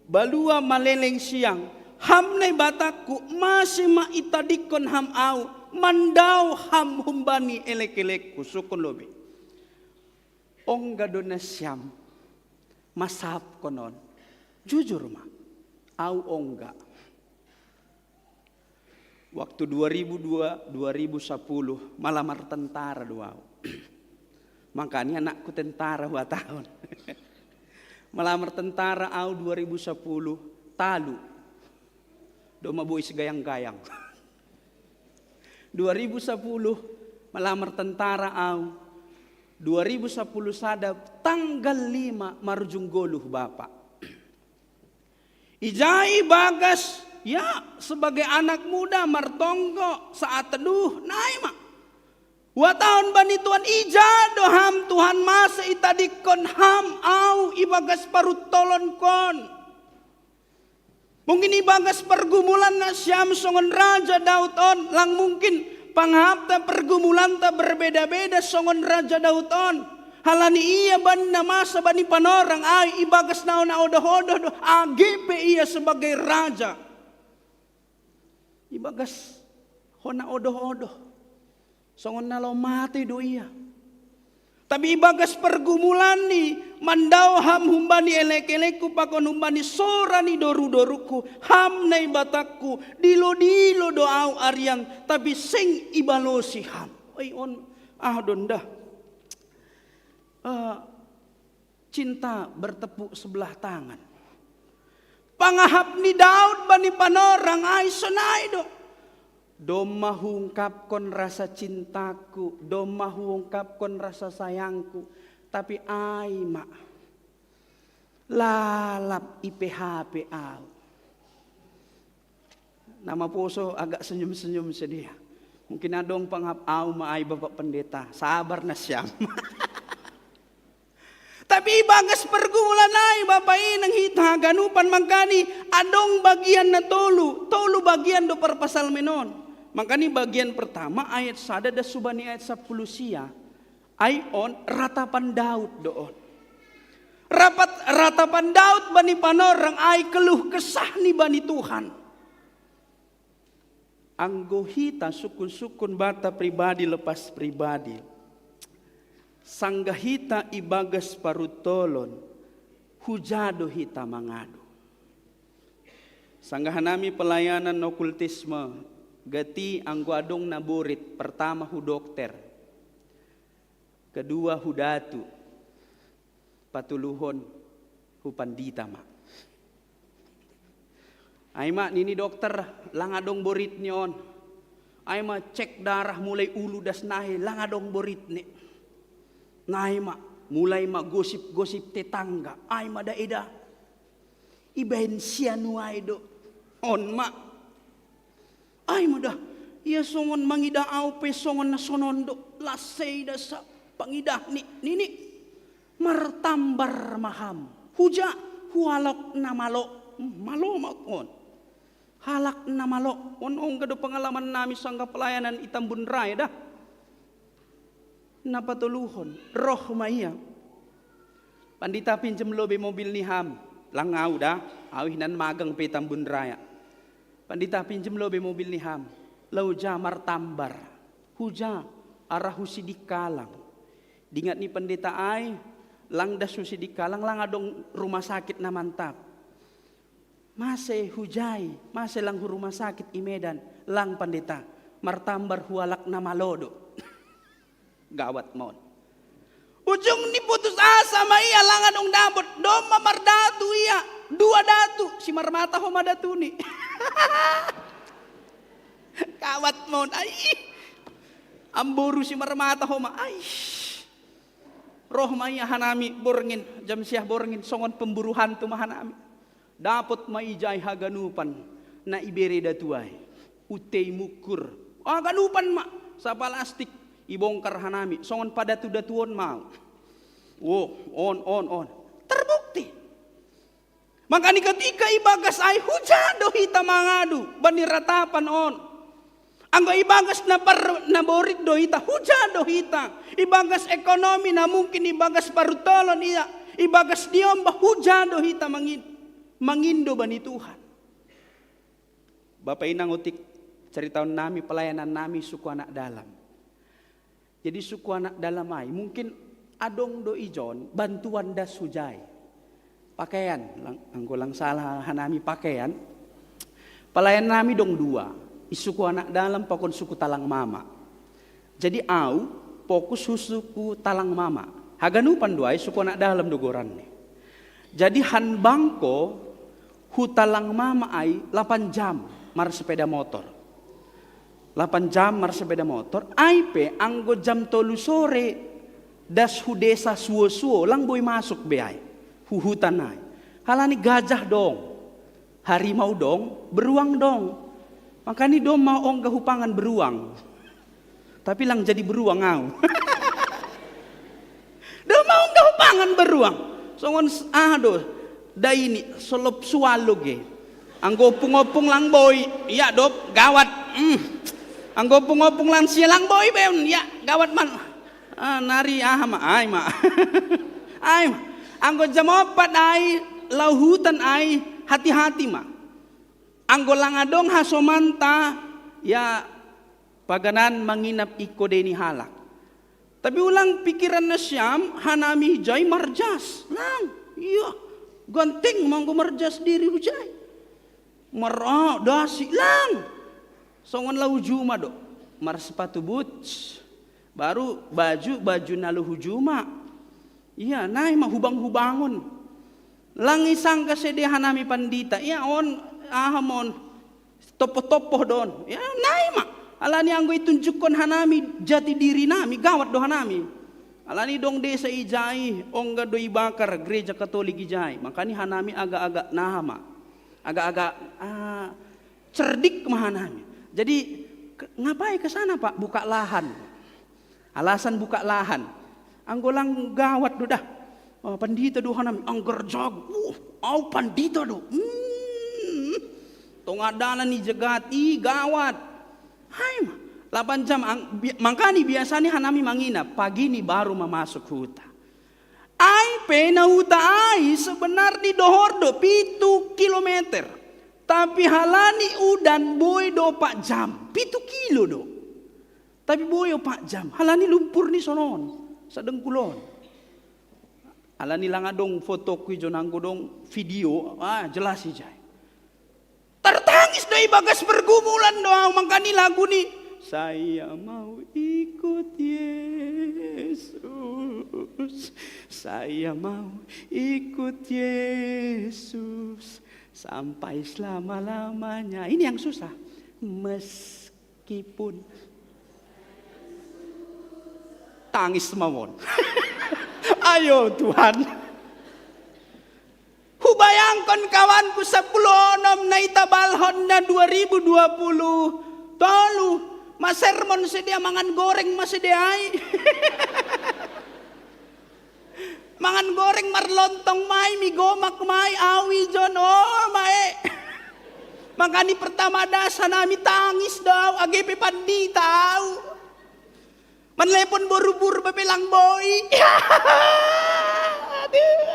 balua maleleng siang. Ham Naibatangku, mase ma itadingkon Ham au, mandao Ham humbani elek-elekku. Sukun lobi. Ongga do nasiam masapkon on. Jujur ma, au ongga. Waktu dua ribu dua, dua ribu sepuluh, malamar tentara do au. Makanya anakku tentara dua tahun. Malamar tentara au dua ribu sepuluh, talu. Doma bois gayang-gayang. Dua ribu sepuluh, malamar tentara au. Dua ribu sepuluh sada, tanggal lima marujung goluh bapa. Ijai bagas, ya, sebagai anak muda martonggo saat teduh, nai ma. Watahon bani Tuhan, ija do Ham Tuhan, mase itadingkon Ham au ibagas paruntolon kon. Mungkin ibagas pergumulan nasiam songon Raja Daud on, lang mungkin pangahapta pergumulanta berbeda-beda songon Raja Daud on. Halani ia bani na masa bani panorang ai ibagas na hona odoh-odoh do, age pe ia sebagai raja. Ibagas hona odoh-odoh. Songon na laho mate do ia. Tapi ibagas pergumulanni, mandao Ham humbani elek-elekku pakon humbani sora ni doru-dorungku, Ham Naibatangku, dilo-dilo do au arian, tapi seng ibalosi Ham. Oi on, ah donda. Eh, cinta bertepuk sebelah tangan. Pangahap ni Daud bani panorang ai sonai do. Domma huungkapkon rasa cintaku, domma huungkapkon rasa sayangku, tapi ai ma. Lalap i P H P au. Nama poso agak senyum-senyum sedia. Mungkin adong pangahap au ma ai Bapak Pendeta. Sabar nasiam. Tapi ibagas pergumulan ai Bapak inang hita haganupan mangkani adong bagian na tolu, tolu bagian do parpasalmen on. Mangkani bagian pertama ayat sada das subani ayat sapuluh sia. Ai on ratapan Daud do on. Rapat ratapan Daud bani panorang ai keluh kesah ni bani Tuhan. Anggo hita sukun-sukun bata pribadi lepas pribadi. Sanggah hita ibagas paruntolon, huja do hita mangadu. Sanggah hanami pelayanan okultisme, gati anggo adong na borit, pertama hu dokter, kedua hu datu, patuluhon hu pandita ma. Ai ma nini dokter, lang adong boritni on. Ai ma cek darah mulai ulu das nahe, lang adong boritni. Nai ma, mulai ma gosip-gosip tetangga. Ai ma daeda. Ibaen sianu ai do. On ma. Ai ma da. Ia songon mangidah au pe songon na sonon do. Las seida sa pangidah ni nini. Martambar ma ham. Huja, hualok na malo. Hmm, malo ma on. Halak na malo. On ongga do pengalaman nami sanggah pelayanan i Tambun Raya da. Na patoluhon, roh ma ia. Pandita pinjem lobe mobil ni ham. Lang au da, au hinan magang pe Tambun Raya. Pandita pinjem lobe mobil ni ham. Lau ja martambar. Huja, arah hu Sidikalang. Dingat ni pandita ai, lang das hu Sidikalang, lang adong rumah sakit na mantap. Mase hujai, mase lang hu rumah sakit i Medan, lang pandita, martambar hualak na malo do. Gawat ma on. Ujung ni putus asa ma ia lang adong dapot, domma mardatu ia, dua datu, si Marmata homa datuni. Gawat ma on, ai. Amboru si Marmata homa, ai. Roh ma ia hanami borngin, jam sia borngin, songon pemburu hantu ma hanami. Dapot ma ijai haganupan na ibere datu ai. Utei mukkur. Haganupan ma, sapalastik. Ibongkar hanami, songon padatu-datuon mau. Wo, on, on, on. Terbukti. Makani ketika ibagas ai huja do hita mangadu, bani ratapan on. Anggo ibagas na par, na borit do hita, huja do hita. Ibagas ekonomi na mungkin ibagas parutolon ia, ibagas diomba huja do hita mangin, mangindo bani Tuhan. Bapak inang otik ceritaon nami pelayanan nami suku anak dalam. Jadi suku anak dalam ai, mungkin adong do ijon bantuan das hujai. Pakaian, lang, anggo lang salah hanami pakaian. Pelayan nami dong dua, i suku anak dalam pakon suku talang mama. Jadi au fokus hu suku talang mama. Haganupan do ai suku anak dalam do goranni. Jadi hanbangko hu talang mama ai lapan jam marsepeda motor. Lapan jam marsepeda motor, ai pe anggo jam tolu sore das hu desa suo-suo lang boi masuk be ai. Hu hutan ai. Halani gajah dong. Harimau dong, beruang dong. Makani dong mau ongga hupangan beruang. Tapi lang jadi beruang au. Dong mau ongga hupangan beruang. Songon s-, ah do. Da ini, solop sualo ge. Anggo opung-opung lang boi, ya dop, gawat. Hmm. Anggo opung-opung lang sia lang boi ben, ya gawat man. Ah, nari aha ma, ai ma. Ai ma. Anggo jam opat ai, lau hutan ai, hati-hati ma. Anggo lang adong hasomanta, ya paganan manginap ingko deni halak. Tapi ulang pikiran nasiam, hanami hujai marjas. Lang, iya, ganteng manggo marjas diri hujai. Mara, dasi, lang. Songon lau juma do. Marsepatu boots. Baru baju, baju na lau juma. Iya, nai ma hubang-hubangon. Lang isangka sede hanami pandita. Iya on, aha mon. Topo-topo don. Ya, nai ma. Alani anggo itunjukkon hanami jati diri nami, gawat do hanami. Alani dong desa ijai, ongga do ibakar gereja Katolik ijai. Makani hanami agak-agak naha ma. Agak-agak, ah, cerdik ma hanami. Jadi, ke-, ngapain ke sana, Pak? Buka lahan. Alasan buka lahan. Anggo lang gawat do dah. Oh, pandita do hanami, angger jago. Uh, au pandita do. Hmm. Tonga dalan ni jegat, i gawat. Hai ma. Lapan jam, ang, bi-, mangkani biasani hanami manginap, pagi ni baru mamasuk huta. Ai pe na huta ai sebenarni dohor do pitu kilometer. Tapi halani udan boi do opat jam, pitu kilo do. Tapi boi opat jam, halani lumpur ni sonon, sadengkulon. Halani lang adong fotoku ijon anggo dong video, ah, jelas ijai. Tertangis do ibagas pergumulan do au mangkani lagu ni. Saya mau ikut Yesus, saya mau ikut Yesus sampai selama-lamanya. Ini yang susah. Meskipun tangis mawon. Ayo Tuhan. Hubayangkon kawanku sepuluh onom na itabalhon na dua ribu dua puluh tolu. Ma sermon sedia mangan goreng ma sedia ai. Mangan goreng marlontong mai, mi gomak mai, au ijon o mae. Makani pertama dasa nami tangis do au, age pe pandita au. Manlepon boru-boru babelang boi. Aduh.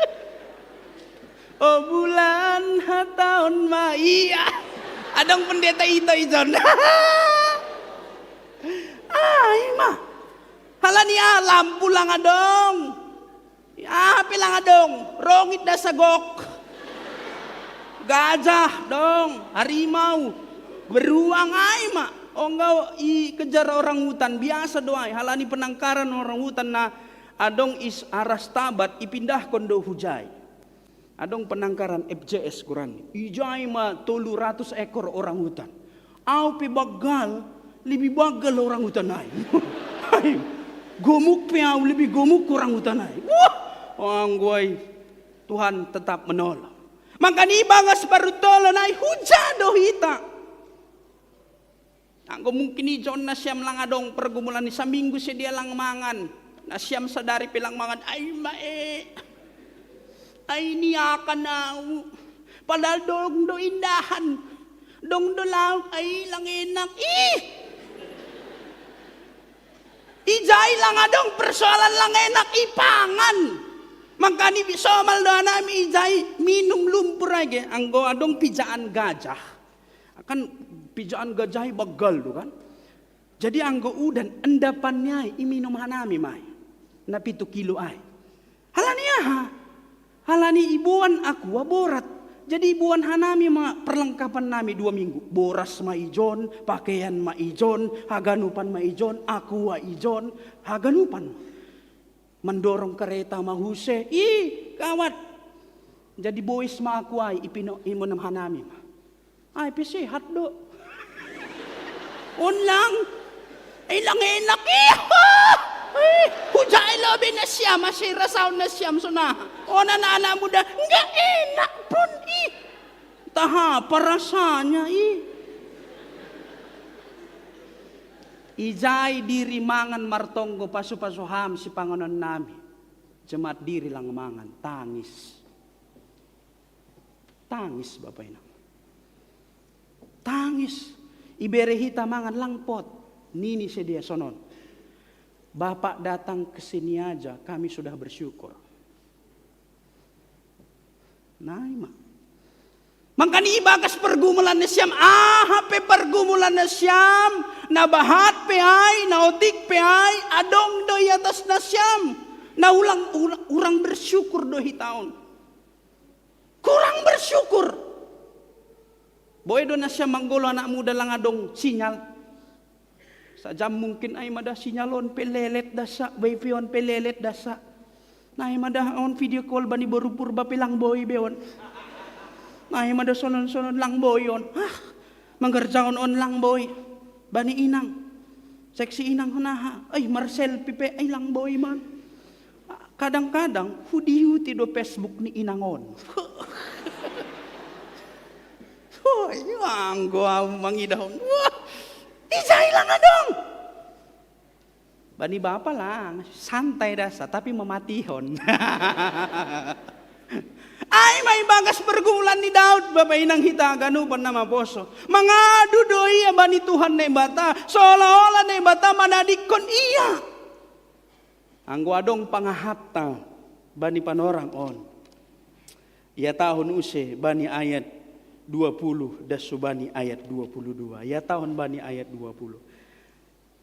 O bulan hataon ma iya. Adong pendeta ito ijon. Ai ma. Halani alam pulang adong. Aha pe lang adong, rongit da sagok. Gajah dong, harimau. Beruang ai ma. Ongga ikejar orang hutan, biasa do ai. Halani penangkaran orang hutan na adong is aras tabat ipindahkon do hujai. Adong penangkaran F J S goranni. Ijai ma tolu ratus ekor orang hutan. Au pe baggal, lebih baggal orang hutan ai. Ai, gomuk pe au lebih gomuk orang hutan ai. Wah, anggo ai Tuhan tetap menolong. Makani ibagas parutolon ai huja do hita. Anggo mungkin ijon nasiam lang adong pergumulan ni saminggu sedia lang mangan. Nasiam sadari pe lang mangan, ai mae. Ai niakan au. Padahal dong do indahan. Dong do lauk, ai lang enak. Ih. Ijai lang adong persoalan lang enak ipangan. Mangkani somal do hanami ijai minum lumpur age. Anggo adong pijaan gajah. Kan pijaan gajah i bagal do kan. Jadi anggo udan endapannya ai iminum hanami mai. Na pitu kilo ai. Halani aha? Halani iboan akua borat. Jadi iboan hanami ma perlengkapan nami dua minggu. Boras ma ijon, pakaian ma ijon, haganupan ma ijon, akua ijon, haganupan. Mendorong kereta ma huse. Ih, gawat. Jadi bois ma akua i ipino imonam hanami ma. Ai pe sehat do. On lang. Ai lang enak. Ih, ih, hujai lobi nasiam, ase rasaon nasiam sona. On anak-anak muda, enggak enak pun ih. Taha perasanya ih. Ijai diri mangan martonggo pasu-pasu ham sipanganon nami. Jemaat diri lang mangan, tangis. Tangis Bapak Inang. Tangis. Ibere hita mangan lang pot. Nini sedia sonon. Bapak datang ke sini aja, kami sudah bersyukur. Nai ma. Mangkani ibagas pergumulan nasiam, aha pe pergumulan nasiam, na bahat pe ai, na otik pe ai, adong do i atas nasiam. Na ulang, ulang, urang bersyukur do hita on. Kurang bersyukur. Boe do nasiam manggolo anak muda lang adong sinyal. Sajam mungkin ai mada sinyal on pe lelet dasa, wifi on pe lelet dasa. Nai mada on video call bani boru Purba pe lang boi be on. Nai mada sonon-sonon lang boi on. Hah, mangerjaon on lang boi. Bani inang. Seksi inang honaha. Ai marselfie pe ai lang boi man. Kadang-kadang hudihuti do Facebook ni inang on. Wah, iya anggo au mangidahon. Wah, ijai lang adong. Bani bapa lang, santai dasa, tapi mamatihon. Ai ma ibagas pergumulan ni Daud, Bapak Inang hita haganupan na maposo. Mangadu do ia bani Tuhan Naibata, seolah-olah Naibata manadikkon ia. Anggo adong pangahatta bani panorang on. Iatahon use bani ayat dua puluh das subani ayat dua puluh dua. Iatahon bani ayat dua puluh.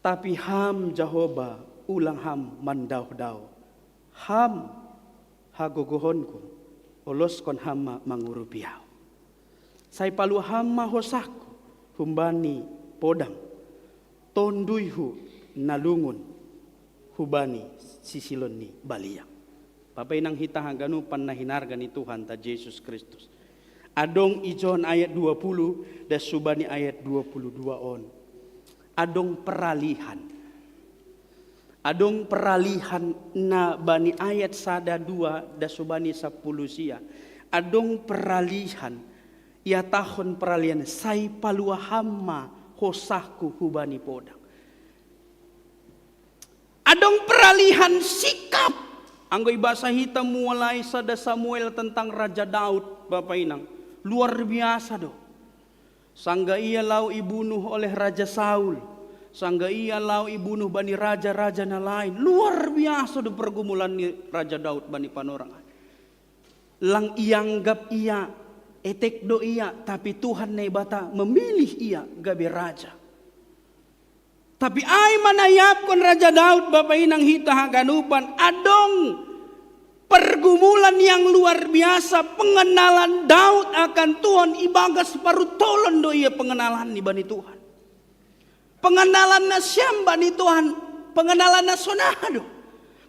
Tapi ham Jahoba ulang ham mandaoh-daoh. Ham hagogohonku, oloskon ham ma mangurupi au. Sai palua ham ma hosahku humbani podang, tonduyhu na lungun hubani sisilon ni baliang. Bapa inang hita haganupan na hinarga ni Tuhanta Jesus Kristus. Adong ijon ayat dua puluh das subani ayat dua puluh dua on. Adong peralihan. Adong peralihan na bani ayat sada dua das subani sapuluh sia. Adong peralihan. Iatahon peralihan sai palua ham ma hosahku hubani podang. Adong peralihan sikap. Anggo ibasa hita mulai sada Samuel tentang Raja Daud, Bapa Inang. Luar biasa do. Sangga ia lau ibunuh oleh Raja Saul. Sangga ia lau ibunuh bani raja-raja na lain. Luar biasa do pergumulan ni Raja Daud bani panorang. Lang ianggap ia, etek do ia, tapi Tuhan Naibata memilih ia gabe raja. Tapi ai ma na iapkon Raja Daud, Bapa Inang hita haganupan, adong pergumulan yang luar biasa, pengenalan Daud akan Tuhan ibagas paruntolon do ia pengenalan ni bani Tuhan. Pengenalan nasiam bani Tuhan, pengenalan na sonaha do.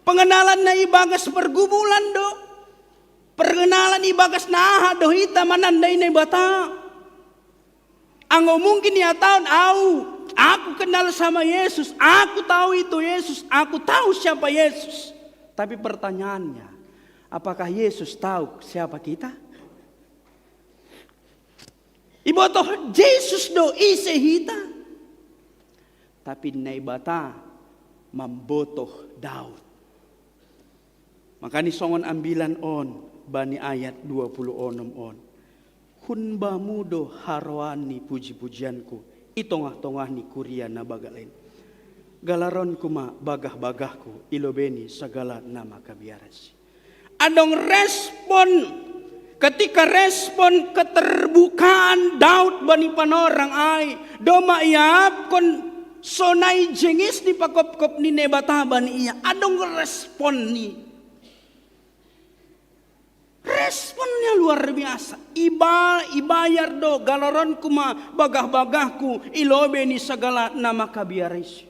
Pengenalan na ibagas pergumulan do. Pengenalan ibagas na aha do hita manandai Naibata. Anggo mungkin iatahon au, aku kenal sama Yesus, aku tahu itu Yesus, aku tahu siapa Yesus. Tapi pertanyaannya, apakah Yesus tahu siapa kita? Ibotoh Jesus do ise hita. Tapi Naibata mambotoh Daud. Makani songon ambilan on bani ayat dua puluh onom on. Hun bamu do haroan ni puji-pujianku i tongah-tongah ni kuria na bagal in. Galaronku ma bagah-bagahku i lobei ni sagala na makabiarasi. Adong respon, ketika respon keterbukaan Daud bani panorang ai, doma iapkon sonai jengis ni pakopkop ni Naibata bani ia. Adong respon ni. Responnya luar biasa. Iba, ibayar do galaronku ma bagah-bagahku i lobei ni sagala na makabiarasi.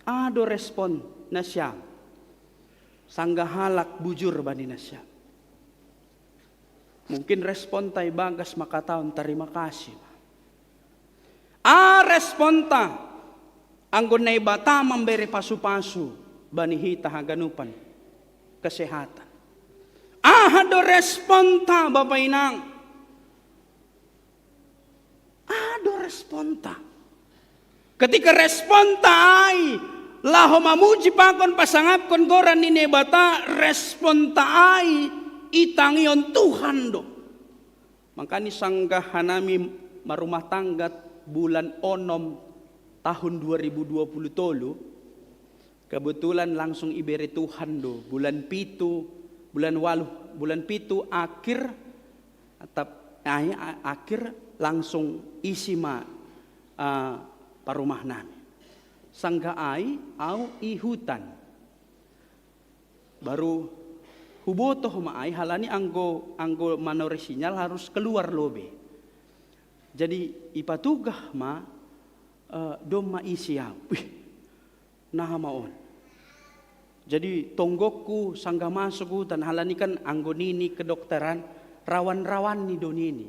Aha do respon nasiam? Sanggah halak bujur bani nasiam. Mungkin responta ibagas mangkatahon tarima kasih. Aha responta anggo Naibata mambere pasu-pasu bani hita haganupan kesehatan? Aha do responta, Bapa Inang? Aha do responta? Ketika responta ai laho mamuji pakon pasangapkon goran ni Naibata, responta ai itangion Tuhan do. Makani sanggah hanami marumah tangga bulan onom tahun dua ribu dua puluh tolu, kebetulan langsung ibere Tuhan do bulan pitu, bulan waluh, bulan pitu akhir, atap, ai, a-, akhir langsung isi ma, ah, parumah nami. Sanggah ai au i hutan. Baru hubotoh ma ai, halani anggo, anggo manore sinyal harus keluar lobei. Jadi ipatugah ma, eh, domma isi au. Wih, naha ma on. Jadi tonggokku sanggah masuk hutan, halani kan anggo nini kedokteran, rawan-rawan ni do nini.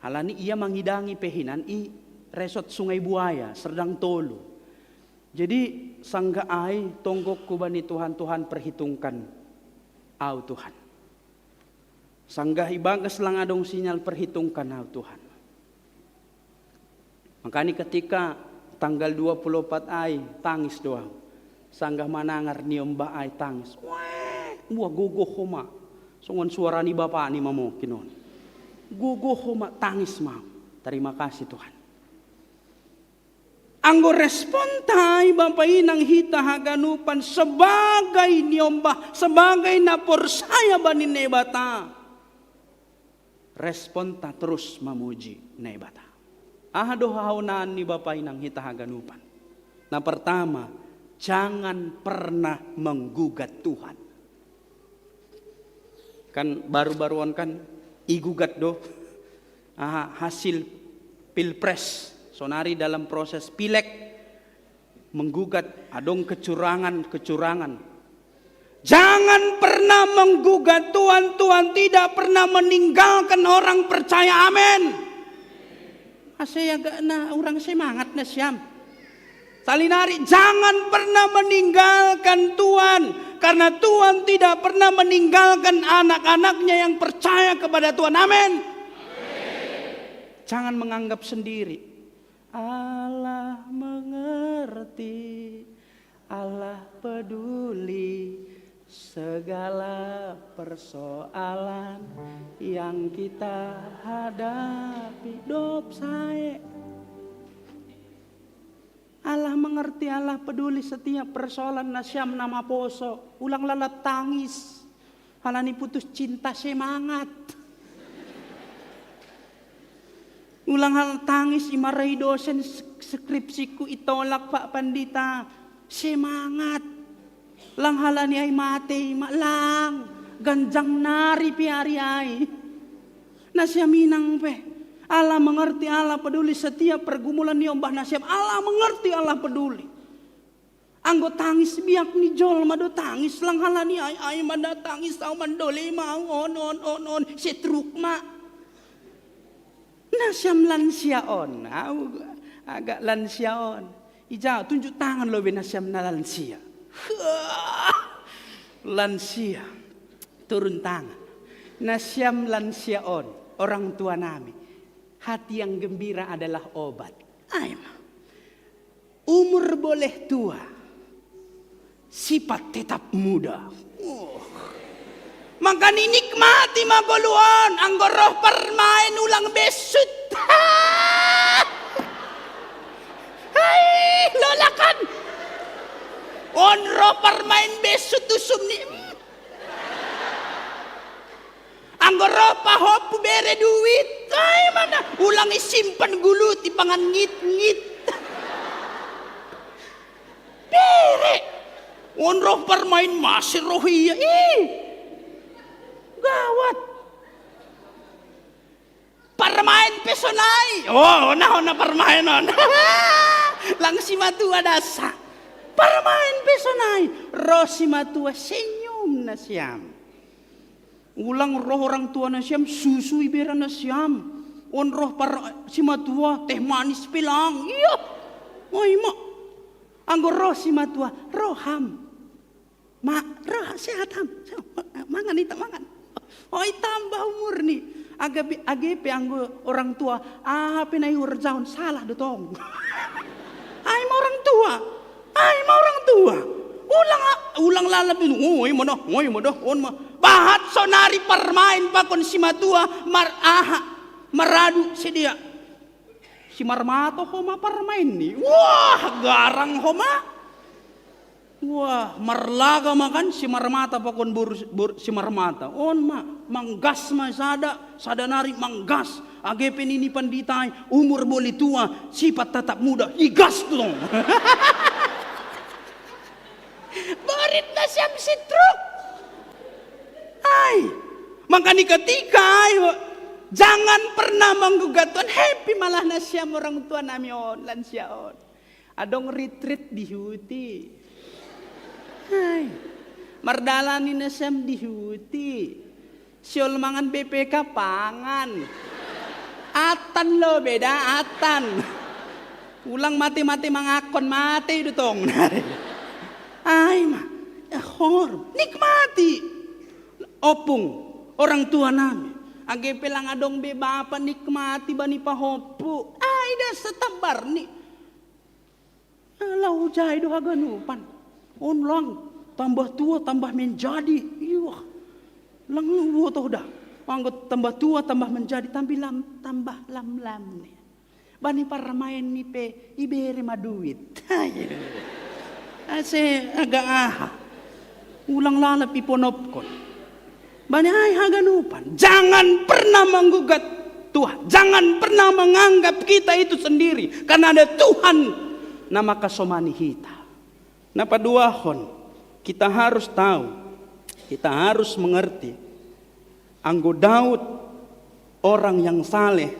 Halani ia mangidangi pe hinan i resort Sungai Buaya, Serdang tolu. Jadi sanggah ai tonggokku bani Tuhan, Tuhan perhitungkan au Tuhan. Sanggah ibagas lang adong sinyal, perhitungkan au Tuhan. Makani ketika tanggal dua puluh opat ai tangis do au. Sanggah manangar niombah ai tangis. Weh, buah gogoh homa. Songon suara ni bapa ni mamokin on. Gogoh homa tangis ma au. Tarima kasih Tuhan. Anggo responta ai Bapa Inang hita haganupan sebagai niombah, sebagai na porsaya bani Naibata. Responta terus mamuji Naibata. Aha do hahaonaan ni Bapa Inang hita haganupan? Na pertama, jangan pernah menggugat Tuhan. Kan baru-baru on kan igugat do, aha, hasil pilpres, sonari dalam proses pileg, menggugat, adong kecurangan-kecurangan. Jangan pernah menggugat Tuhan, Tuhan tidak pernah meninggalkan orang percaya, amin. Asa ia gak na orang semangat nasiam. Salinari, jangan pernah meninggalkan Tuhan, karena Tuhan tidak pernah meninggalkan anak-anaknya yang percaya kepada Tuhan. Amin. Jangan menganggap sendiri. Allah mengerti, Allah peduli segala persoalan yang kita hadapi. Dop sae. Allah mengerti, Allah peduli setiap persoalan nasiam na maposo. Ulang lalap tangis. Halani putus cinta, semangat. Ulang hal tangis, imarai dosen, skripsiku itolak Pak Pandita. Semangat. Lang halani ai mate, ima lang. Ganjang nari pe ari ai. Nasiam inang pe. Allah mengerti, Allah peduli setiap pergumulan niombah nasiam. Allah mengerti, Allah peduli. Anggo tangis biak ni jolma do tangis, lang halani ai, ai ma da tangis, au mandole ma, au on, on, on, on, setruk ma. Nasiam lansia on, au agak lansia on. Ija, tunjuk tangan lobei nasiam na lansia. Huh, lansia. Turun tangan. Nasiam lansia on, orang tua nami. Hati yang gembira adalah obat. Ai ma. Umur boleh tua, sifat tetap muda. Oh. Maka ninikmati ma goluon, anggo roh parmaen ulang besut. Hai, lolakan. On roh parmaen besut usum ni. Anggo roh pahompu bere duit, ai mana ulang isimpan gulu ti pangan ngit-ngit. Bere. On roh parmaen masih roh ia. Ih. Gawat. Parmaen pe sonai. Oh, ona ona parmaen on. Lang simatua dasa. Parmaen pe sonai. Roh simatua senyum nasiam. Ulang roh orang tua nasiam susu ibera nasiam. On roh par simatua teh manis pelang. Iya. Oi ma. Anggo roh simatua roham. Ma, roh sehat am. Mangan ita mangan. Oi tambah umur ni. Aga age pe anggo orang tua aha pe na ihurjahon salah do tong. Ai ma orang tua. Ai ma orang tua. Ulang ulang lalap itu. Oi ma dah, oi ma dah, on ma. Bahat sonari parmaen pakon simatua mar aha maradu sedia. Simarmato homa parmaen ni. Wah, garang homa. Wah, marlaga ma kan simarmata pakon boru, boru simarmata. On ma, manggas ma sada, sada nari manggas. Age pe nini pandita i, umur boleh tua, sifat tetap muda. Igas tu tong. Borit nasiam sitruk. Ai, maka ni ketika ai, jangan pernah menggugat Tuhan. Happy malah nasiam orang tua nami on, lansia on. Adong retreat di Huti. Hai. Mardalani nasiam di Huti. Siol mangan B P K pangan. Atan lo beda atan. Ulang mate-mate mangakon mate do tong. Ai ma. Eh, hor. Nikmati. Opung. Orang tua nami. Age pe lang adong be bapa nikmati bani pahompu. Ai dasa tambar ni. Lau jai do haganupan. On lang tambah tua tambah menjadi. Iya. Lang uo toh da. Anggo tambah tua tambah menjadi tambah lam tambah lam lam ni. Bani parmaen ni pe ibere ma duit. Ase aga aha. Ulang lalap iponopkon. Bani ai haganupan. Jangan pernah menggugat Tuhan. Jangan pernah menganggap kita itu sendiri. Karena ada Tuhan na makasomani hita. Na paduahon, kita harus tahu, kita harus mengerti. Anggo Daud orang yang saleh,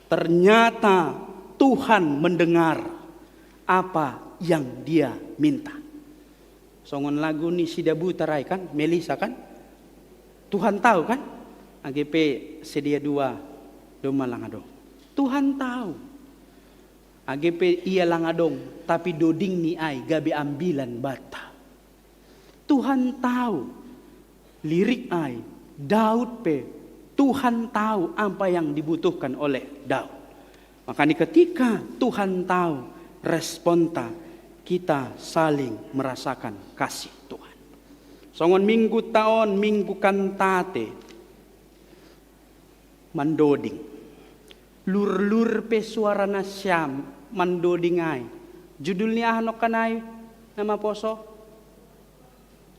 ternyata Tuhan mendengar apa yang dia minta. Songon lagu ni Sidabutar ai kan, Melisa kan? Tuhan tahu kan? Age pe sedia dua domma lang adong. Tuhan tahu. Age pe ia lang adong, tapi doding ni ai gabe ambilan banta. Tuhan tahu. Lirik ai, Daud pe, Tuhan tahu apa yang dibutuhkan oleh Daud. Makanya ketika Tuhan tahu responta, kita saling merasakan kasih Tuhan. Songon minggu taon, minggu kantate, mandoding. Lur-lur pe suara nasiam mandoding ai. Judul ni aha nongkan ai nama poso?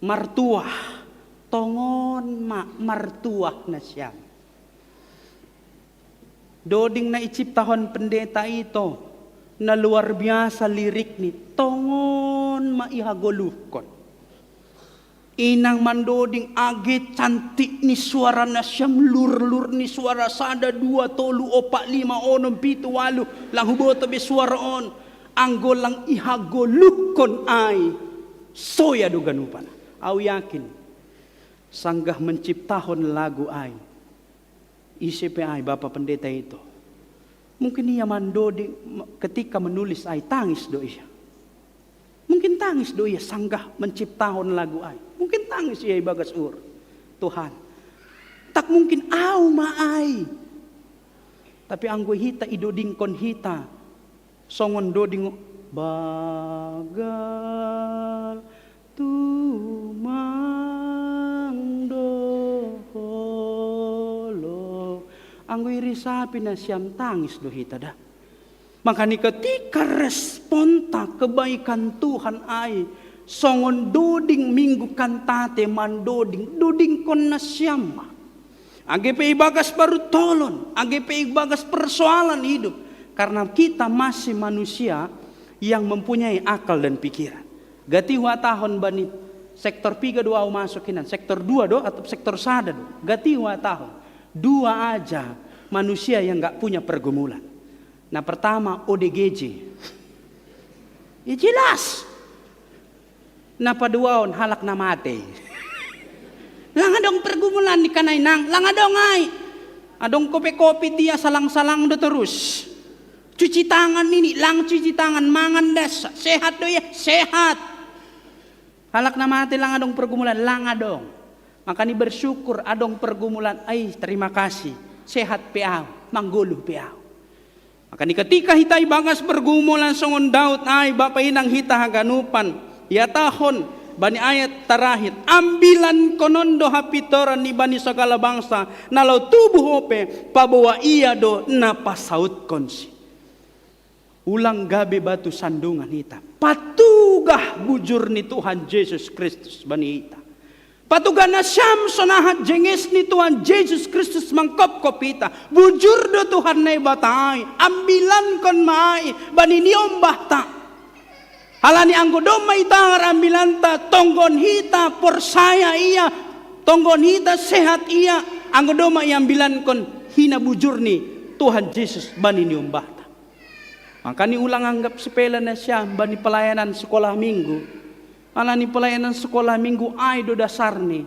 Martuah. Tongon ma martuah nasiam. Doding na iciptahon pendeta ito na luar biasa lirik ni tongon ma ihagoluhkon. Inang mandoding age cantik ni suara nasiam lur-lur ni suara sada dua tolu opat lima onom pitu walu lang huboto be suara on anggo lang ihagoluhkon ai soya do ganupana. Au yakin sanggah menciptahon lagu ai ise pe ai bapa pendeta itu. Mungkin ia mandoding ketika menulis ai tangis do ia. Mungkin tangis do ia sanggah menciptahon lagu ai. Mungkin tangis ia ibagas ur. Tuhan. Tak mungkin au ma ai. Tapi anggo hita idodingkon hita songon doding Bagal tumang doholo. Anggo iri sapi na siam tangis do hita da. Makani ketika responta kebaikan Tuhan ai, songon doding minggu kantate mandoding, dodingkon na siam ma. Age pe ibagas parutolon, age pe ibagas persoalan hidup. Karena kita masih manusia yang mempunyai akal dan pikiran. Gati huatahon bani sektor piga do au masuk hinan, sektor dua do atau sektor sada do. Gati huatahon. Dua aja manusia yang nggak punya pergumulan. Nah, pertama O D G J. Ya jelas. Na paduaon halak na mate. Lang adong pergumulan ni kanai nang, lang adong ai. Adong kopi-kopi dia salang-salang do terus. Cuci tangan ini, lang cuci tangan, mangan das, sehat do ya, sehat. Halak na mate lang adong pergumulan, lang adong. Makani bersyukur adong pergumulan, ai terima kasih, sehat pe au, manggoluh pe au. Makani ketika hita ibagas pergumulan songon Daud ai, bapa inang hita haganupan, ihatahon bani ayat terakhir, ambilankonon do hapintoran ni bani sagala bangsa, na laho tubuh ope, paboa ia do na pasautkonsi. Ulang gabe batu sandungan hita. Patugah bujur ni Tuhan Jesus Kristus bani hita. Patugah na siam sonaha jenges ni Tuhan Jesus Kristus mangkopkop hita. Bujur do Tuhan Naibata ai, ambilankon ma ai bani niombahta. Halani anggo domma itangar ambilanta, tonggon hita porsaya ia, tonggon hita sehat ia, anggo domma iambilankon hina bujur ni Tuhan Jesus bani niombahta. Makani ulang anggap sepele na siam bani pelayanan sekolah minggu. Halani pelayanan sekolah minggu ai do dasarni.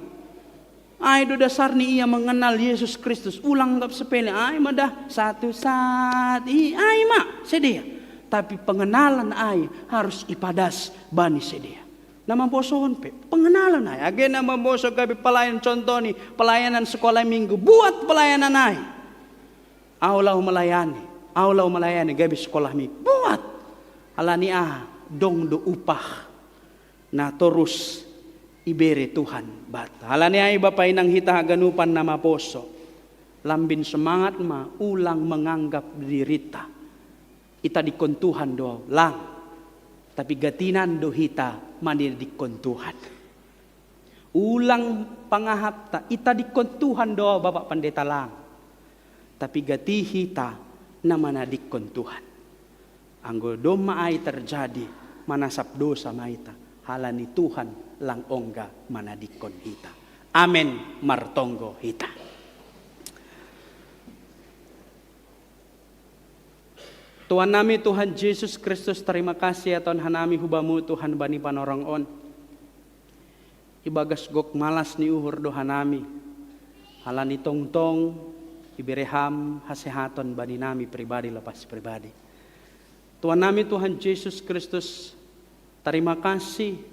Ai do dasarni ia mengenal Yesus Kristus. Ulang anggap sepele, ai ma da satu saat i, ai ma sidea. Tapi pengenalan ai harus ipadas bani sidea. Na mambosohon pe pengenalan ai. Age na mamboso gabe pelayan, contoh ni pelayanan sekolah minggu, buat pelayanan ai. Au laho melayani, au laho melayani gabe sekolah minggu. Buat. Halani aha? Dong do upah na torus ibere Tuhan banta. Halani ai bapa inang hita haganupan na maposo, lambin semangat ma, ulang menganggap dirita itadingkon Tuhan do au, lang. Tapi gatinan do hita manadingkon Tuhan. Ulang pangahapta itadingkon Tuhan do au, Bapak Pendeta, lang. Tapi gati hita na manadingkon Tuhan. Anggo domma ai terjadi, manasap dosa ma hita, halani Tuhan lang ongga manadingkon hita. Amen. Martonggo hita. Tuhan nami Tuhan Jesus Kristus, terima kasih ihatahon hanami hu Bamu Tuhan bani panorang on. Ibagas gok malas ni uhur do hanami, halani tongtong ibere Ham hasehaton bani nami pribadi lepas pribadi. Tuhan nami Tuhan Jesus Kristus, terima kasih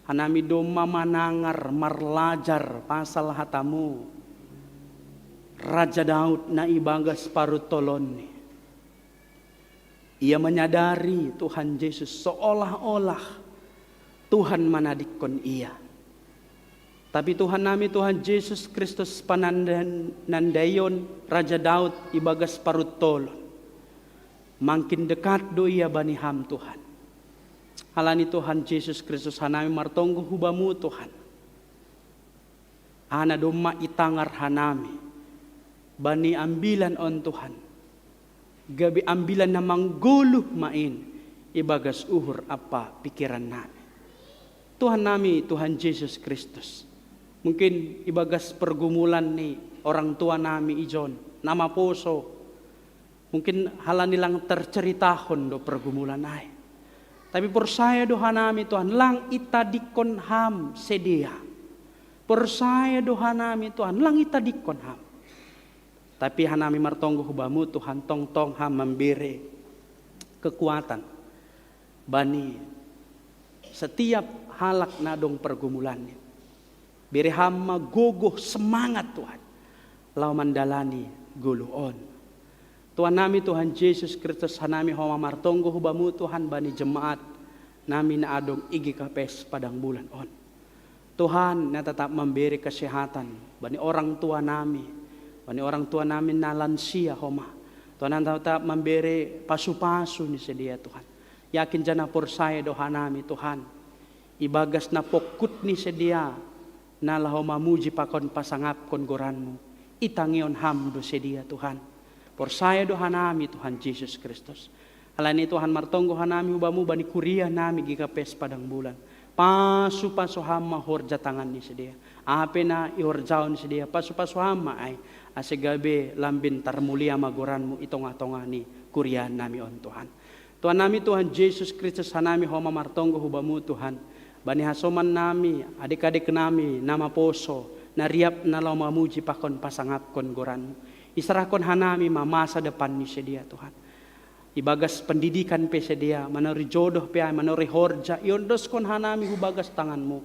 hanami domma manangar, marlajar pasal hata-Mu. Raja Daud na ibagas parutolonni, ia menyadari Tuhan Jesus seolah-olah Tuhan manadingkon ia. Tapi Tuhan nami Tuhan Jesus Kristus, panandaion Raja Daud ibagas parutolon, makin dekat do ia bani Ham Tuhan. Halani Tuhan Jesus Kristus, hanami martonggo hu Bamu Tuhan. Aha na domma itangar hanami bani ambilan on Tuhan, gabe ambilan na manggoluh ma in ibagas uhur ampa pingkiran nami. Tuhan nami Tuhan Jesus Kristus, mungkin ibagas pergumulan ni orang tua nami ijon na maposo, mungkin halani lang terceritahon do pergumulan ai. Tapi porsaya do hanami Tuhan, lang itadingkon Ham sidea. Porsaya do hanami Tuhan, lang itadingkon Ham. Tapi hanami martonggo hu Bamu Tuhan, tongtong Ham mambere kekuatan bani setiap halak na adong pergumulanni. Bere Ham ma gogoh, semangat Tuhan, laho mandalani goluh on. Tuhan nami, Tuhan Jesus Kristus, hanami homa martonggo hu Bamu Tuhan bani jemaat nami na adong i G K P S Padang Bulan on. Tuhan na tatap mambere kesehatan bani orang tua nami, bani orang tua nami na lansia homa. Tuhan na tatap mambere pasu-pasu ni sedia Tuhan. Yakin jana porsaya do hanami Tuhan. Ibagas na pokkut ni sedia na laho mamuji pakon pasangapkon goranmu, itangion Ham do sedia Tuhan. Porsaya do hanami Tuhan Jesus Kristus. Alani Tuhan martonggo hanami hu Bamu bani kuria nami G K P S Padang Bulan. Pasu-pasu Ham ma horja tangan ni sedia. Ape na ihorjaon sedia, pasu-pasu Ham ma ai, ase gabe lambin tarmulia ma goranmu i tongah-tongah ni kuria nami on Tuhan. Tuhan nami Tuhan Jesus Kristus, hanami homa martonggo hu Bamu Tuhan. Bani hasoman nami, adik-adik nami na maposo, na riap na laho mamuji pakon pasangapkon goranmu. Isarahkon hanami ma masa depan ni sedia Tuhan. Ibagas pendidikan pe sedia, manori jodoh pe ai, manori horja, iondoskon hanami hu bagas tanganmu.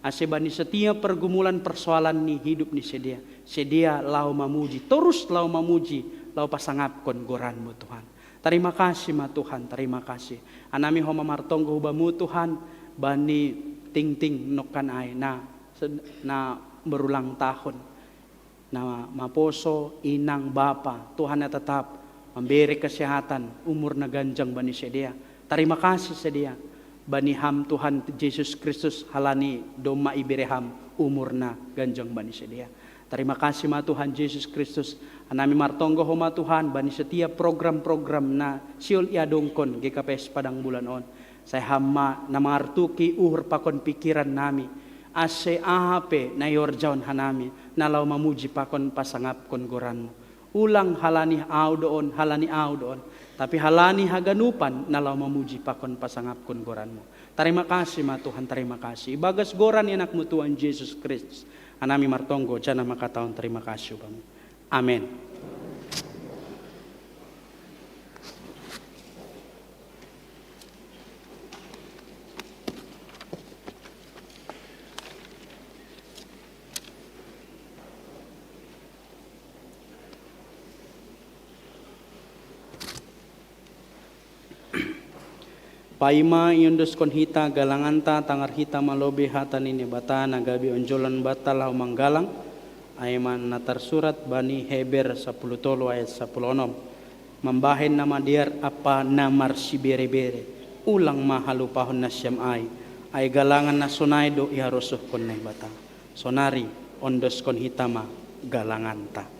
Ase bani setiap pergumulan persoalan ni hidup ni sedia, sedia laho mamuji, torus laho mamuji, laho pasangapkon goranmu Tuhan. Tarima kasih ma Tuhan, tarima kasih. Hanami homa martonggo hu Bamu Tuhan, bani tingting nongkan ai na, na berulang tahun. Na maposo, inang, bapa, Tuhan na tatap mambere kesehatan, umur na ganjang bani sedia. Tarima kasih sedia bani Ham Tuhan Jesus Kristus, halani domma ibere Ham umur na ganjang bani sedia. Tarima kasih ma Tuhan Jesus Kristus, hanami martonggo homa Tuhan bani setiap program-program na sihol iadongkon G K P S Padang Bulan on. Sai Ham ma na mangartuki uhur pakon pikiran nami, ase aha pe na ihorjaon hanami, na laho mamuji pakon pasangapkon goranmu. Ulang halani au do on, halani au do on, tapi halani haganupan na laho mamuji pakon pasangapkon goranmu. Tarima kasih ma Tuhan, tarima kasih. Ibagas goran ni Anakmu Tuhan Jesus Kristus, hanami martonggo, jana mangkatahon tarima kasih Bamu. Amen. Paima iondoskon hita galanganta, tangar hita ma lobei hata ni Naibata na gabe onjolan banta laho manggalang, ai ma na tarsurat bani Heber sapuluh tolu ayat sapuluh onom. Mambahen na madear ampa na marsibere-bere, ulang ma halupahon nasiam ai, ai galangan na sonai do iharosuhkon Naibata. Sonari ondoskon hita ma galanganta.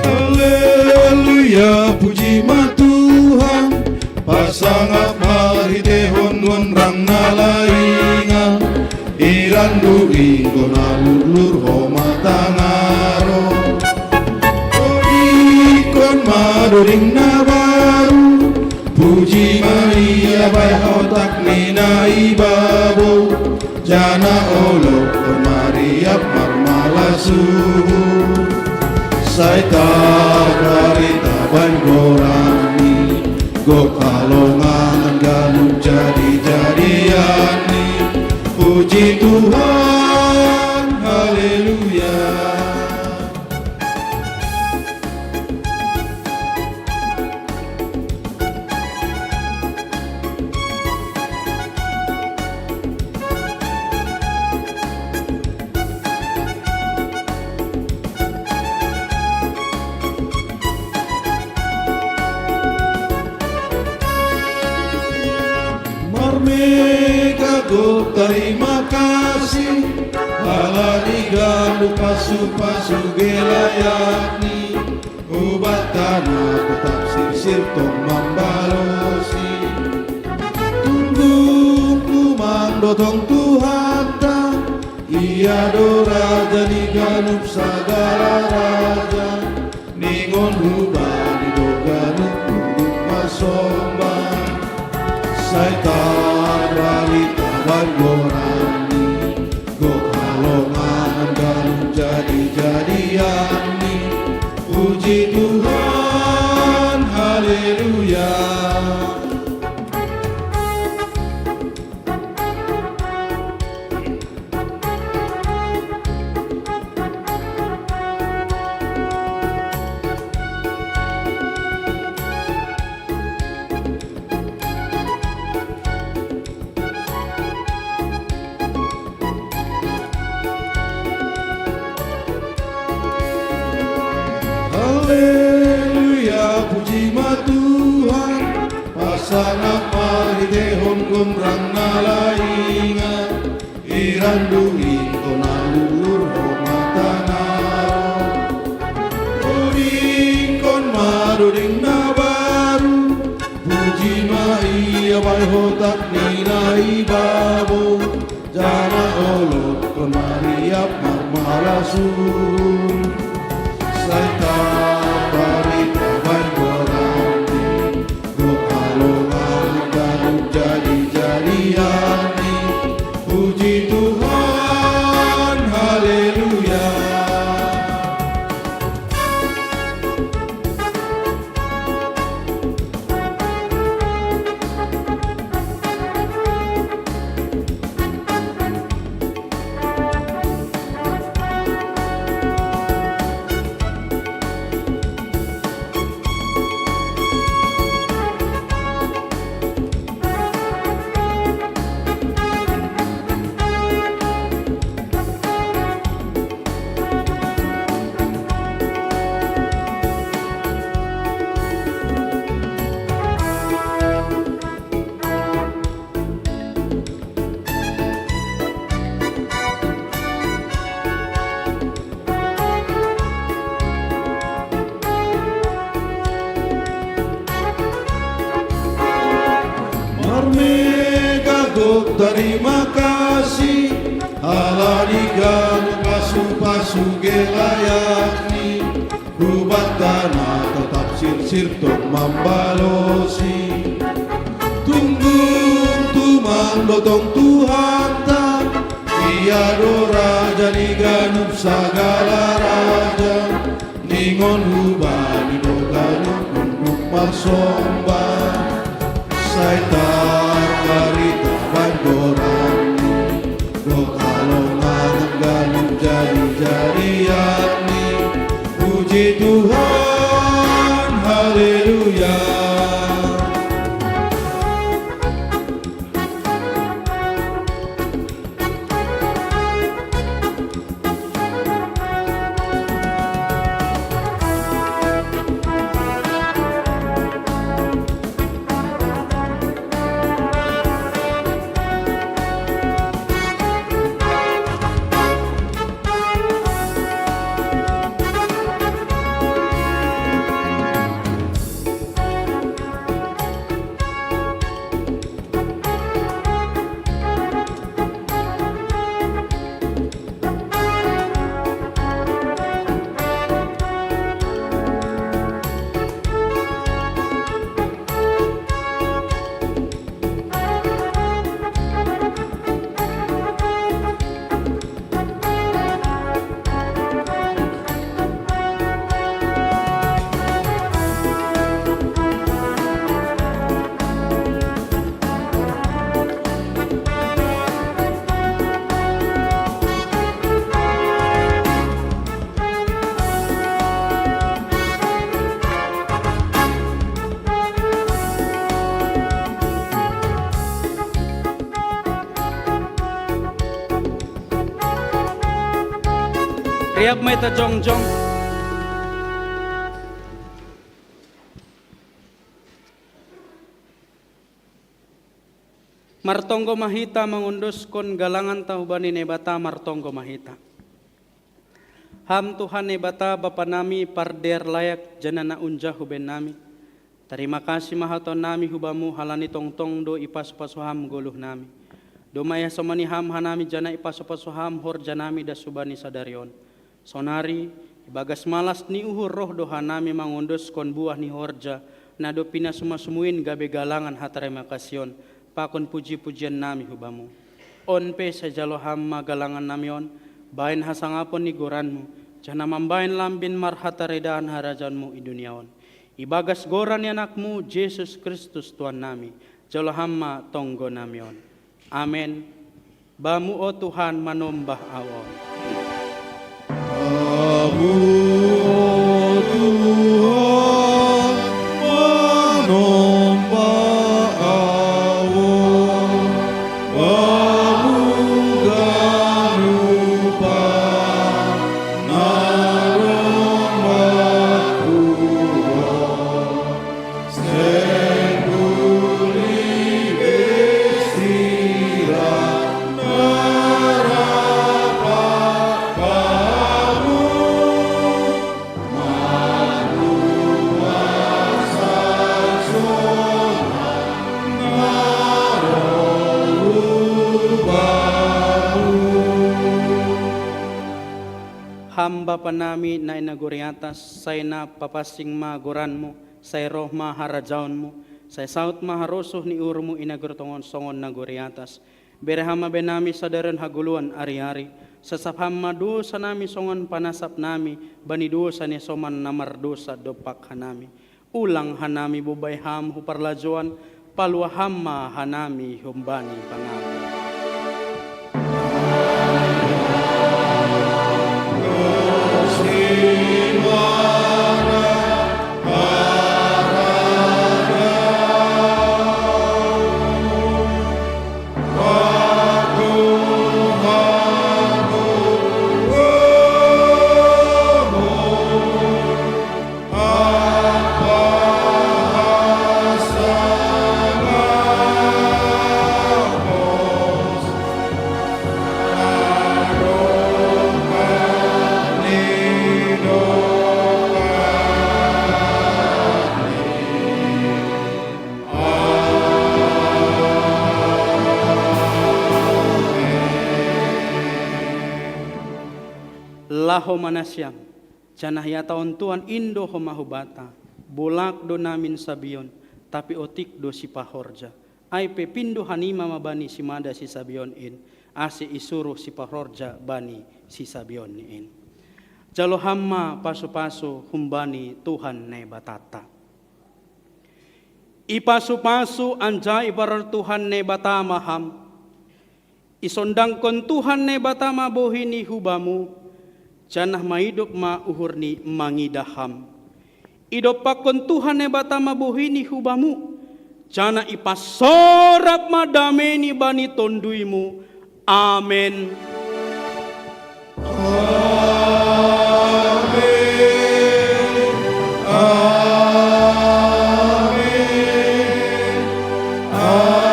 Haleluya, puji ma Tuhan, pasangap marhitehon nuan rang na laingan, irandu inggo na lurlur homa tangaro. Ikon ma doding na baru, puji ma Ia bahen otak ni na i babou, jana olokkon ma riap marmala suhut. Sai tabarita bahen goran-Ni, gok halongangan ganup jadi-jadian-Ni. Puji Tuhan, haleluya. Terima kasih, ala ni ganup pasu-pasu gelayani, ubat tanah tetap sirsir tong mambalosi. Tunggu tumang dotong Tuhanta, Ia do Raja ni ganup sagala raja. Ningon hubani do ganup unduk marsomba. Sai tarbarita bani goranni, gok halongangan ganup jadi-jadianni. Puji Tuhan, haleluya. Haleluya, puji ma Tuhan, pasanap ma ri tehon gombrang na laingan. Irandu ingkon na lulur ho matanaro. Dodingkon ma doding na baru, puji ma Ia bahen hotap ni na i babou. Janah olotkon ma riap marmalasun. Sai tarbarita bani goranni, gok halongangan ganup jadi-jadianni. Puji Tuhan, haleluya. Marmegah gok tarima kasih, ala ni ganup pasu-pasu gelayakni. Ubat tanah totap sirsir tong mambalosi. Tunggu tumang dotong Tuhanta, Ia do Raja ni ganup sagala raja. Ningon hubani do ganup unduk marsomba. Sai tarbarita bani goranni, gok halongangan ganup jadi-jadianni. Puji Tuhan, haleluya. Riap ma hita jongjong. Martonggo ma hita mangondoskon galanganta hubani Naibata, martonggo ma hita. Ham Tuhan Naibata Bapa nami, pardear layak janah na unja huben nami. Tarima kasih ma hatahon nami hu Bamu halani tongtong do ipasu-pasu Ham goluh nami. Domma ihasomani Ham hanami janah ipasu-pasu Ham horja nami das hubani sadari on. Sonari, ibagas malas ni uhur roh do hanami mangondoskon buah ni horja na dob pinasumasumu in gabe galangan hatarima kasihon pakon puji-pujian nami hu Bamu. On pe sai jalo Ham ma galangan nami on, bahen hasangapon ni goranMu, janah mambahen lambin marhataridahan harajaonMu i dunia on. Ibagas goran ni AnakMu, Jesus Kristus Tuhan nami, jalo Ham ma tonggo nami on. Amen. Bamu o Tuhan manombah ahu on. Bamu o Tuhan manombah ahu on, Bamu ganup na rombah kuon. Seng bulih be sira na rap Bamu, manuhasai sonang na roh hu Bamu. Ham Bapa nami na i nagori atas, sai na papansing ma goranMu, sai roh ma harajaonMu, sai saut ma harosuh ni uhurMu i nagori tonga on songon nagori atas. Bere Ham ma bahen nami sadari on hagoluhan ari-ari, sasap Ham ma dosa nami songon panasap nami bani dosa ni hasoman na mardosa dompak hanami. Ulang hanami bobai Ham hu parlajouan, paluah Ham ma hanami humbani pangago. Laho ma nasiam, janah ihatahon Tuhan in do homa hubanta: Bolak do namin sabion, tapi otik do sipahorja. Ai pe pindo hanima ma bani simada sisabion in, ase isuruh sipahorja bani sisabion in. Jalo Ham ma pasu-pasu humbani Tuhan Naibatanta. Ipasu-pasu anjaha iparor Tuhan Naibata ma Ham. Isondangkon Tuhan Naibata ma bohi ni hubamu, janah maidop ma uhurni mangidah Ham. Idompakkon Tuhan Naibata ma bohi ni hubamu, janah ipasorap ma dameini bani tonduymu. Amen. Amen. Amen. Amen.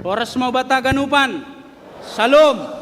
Horas ma hubanta haganupan. Shalom.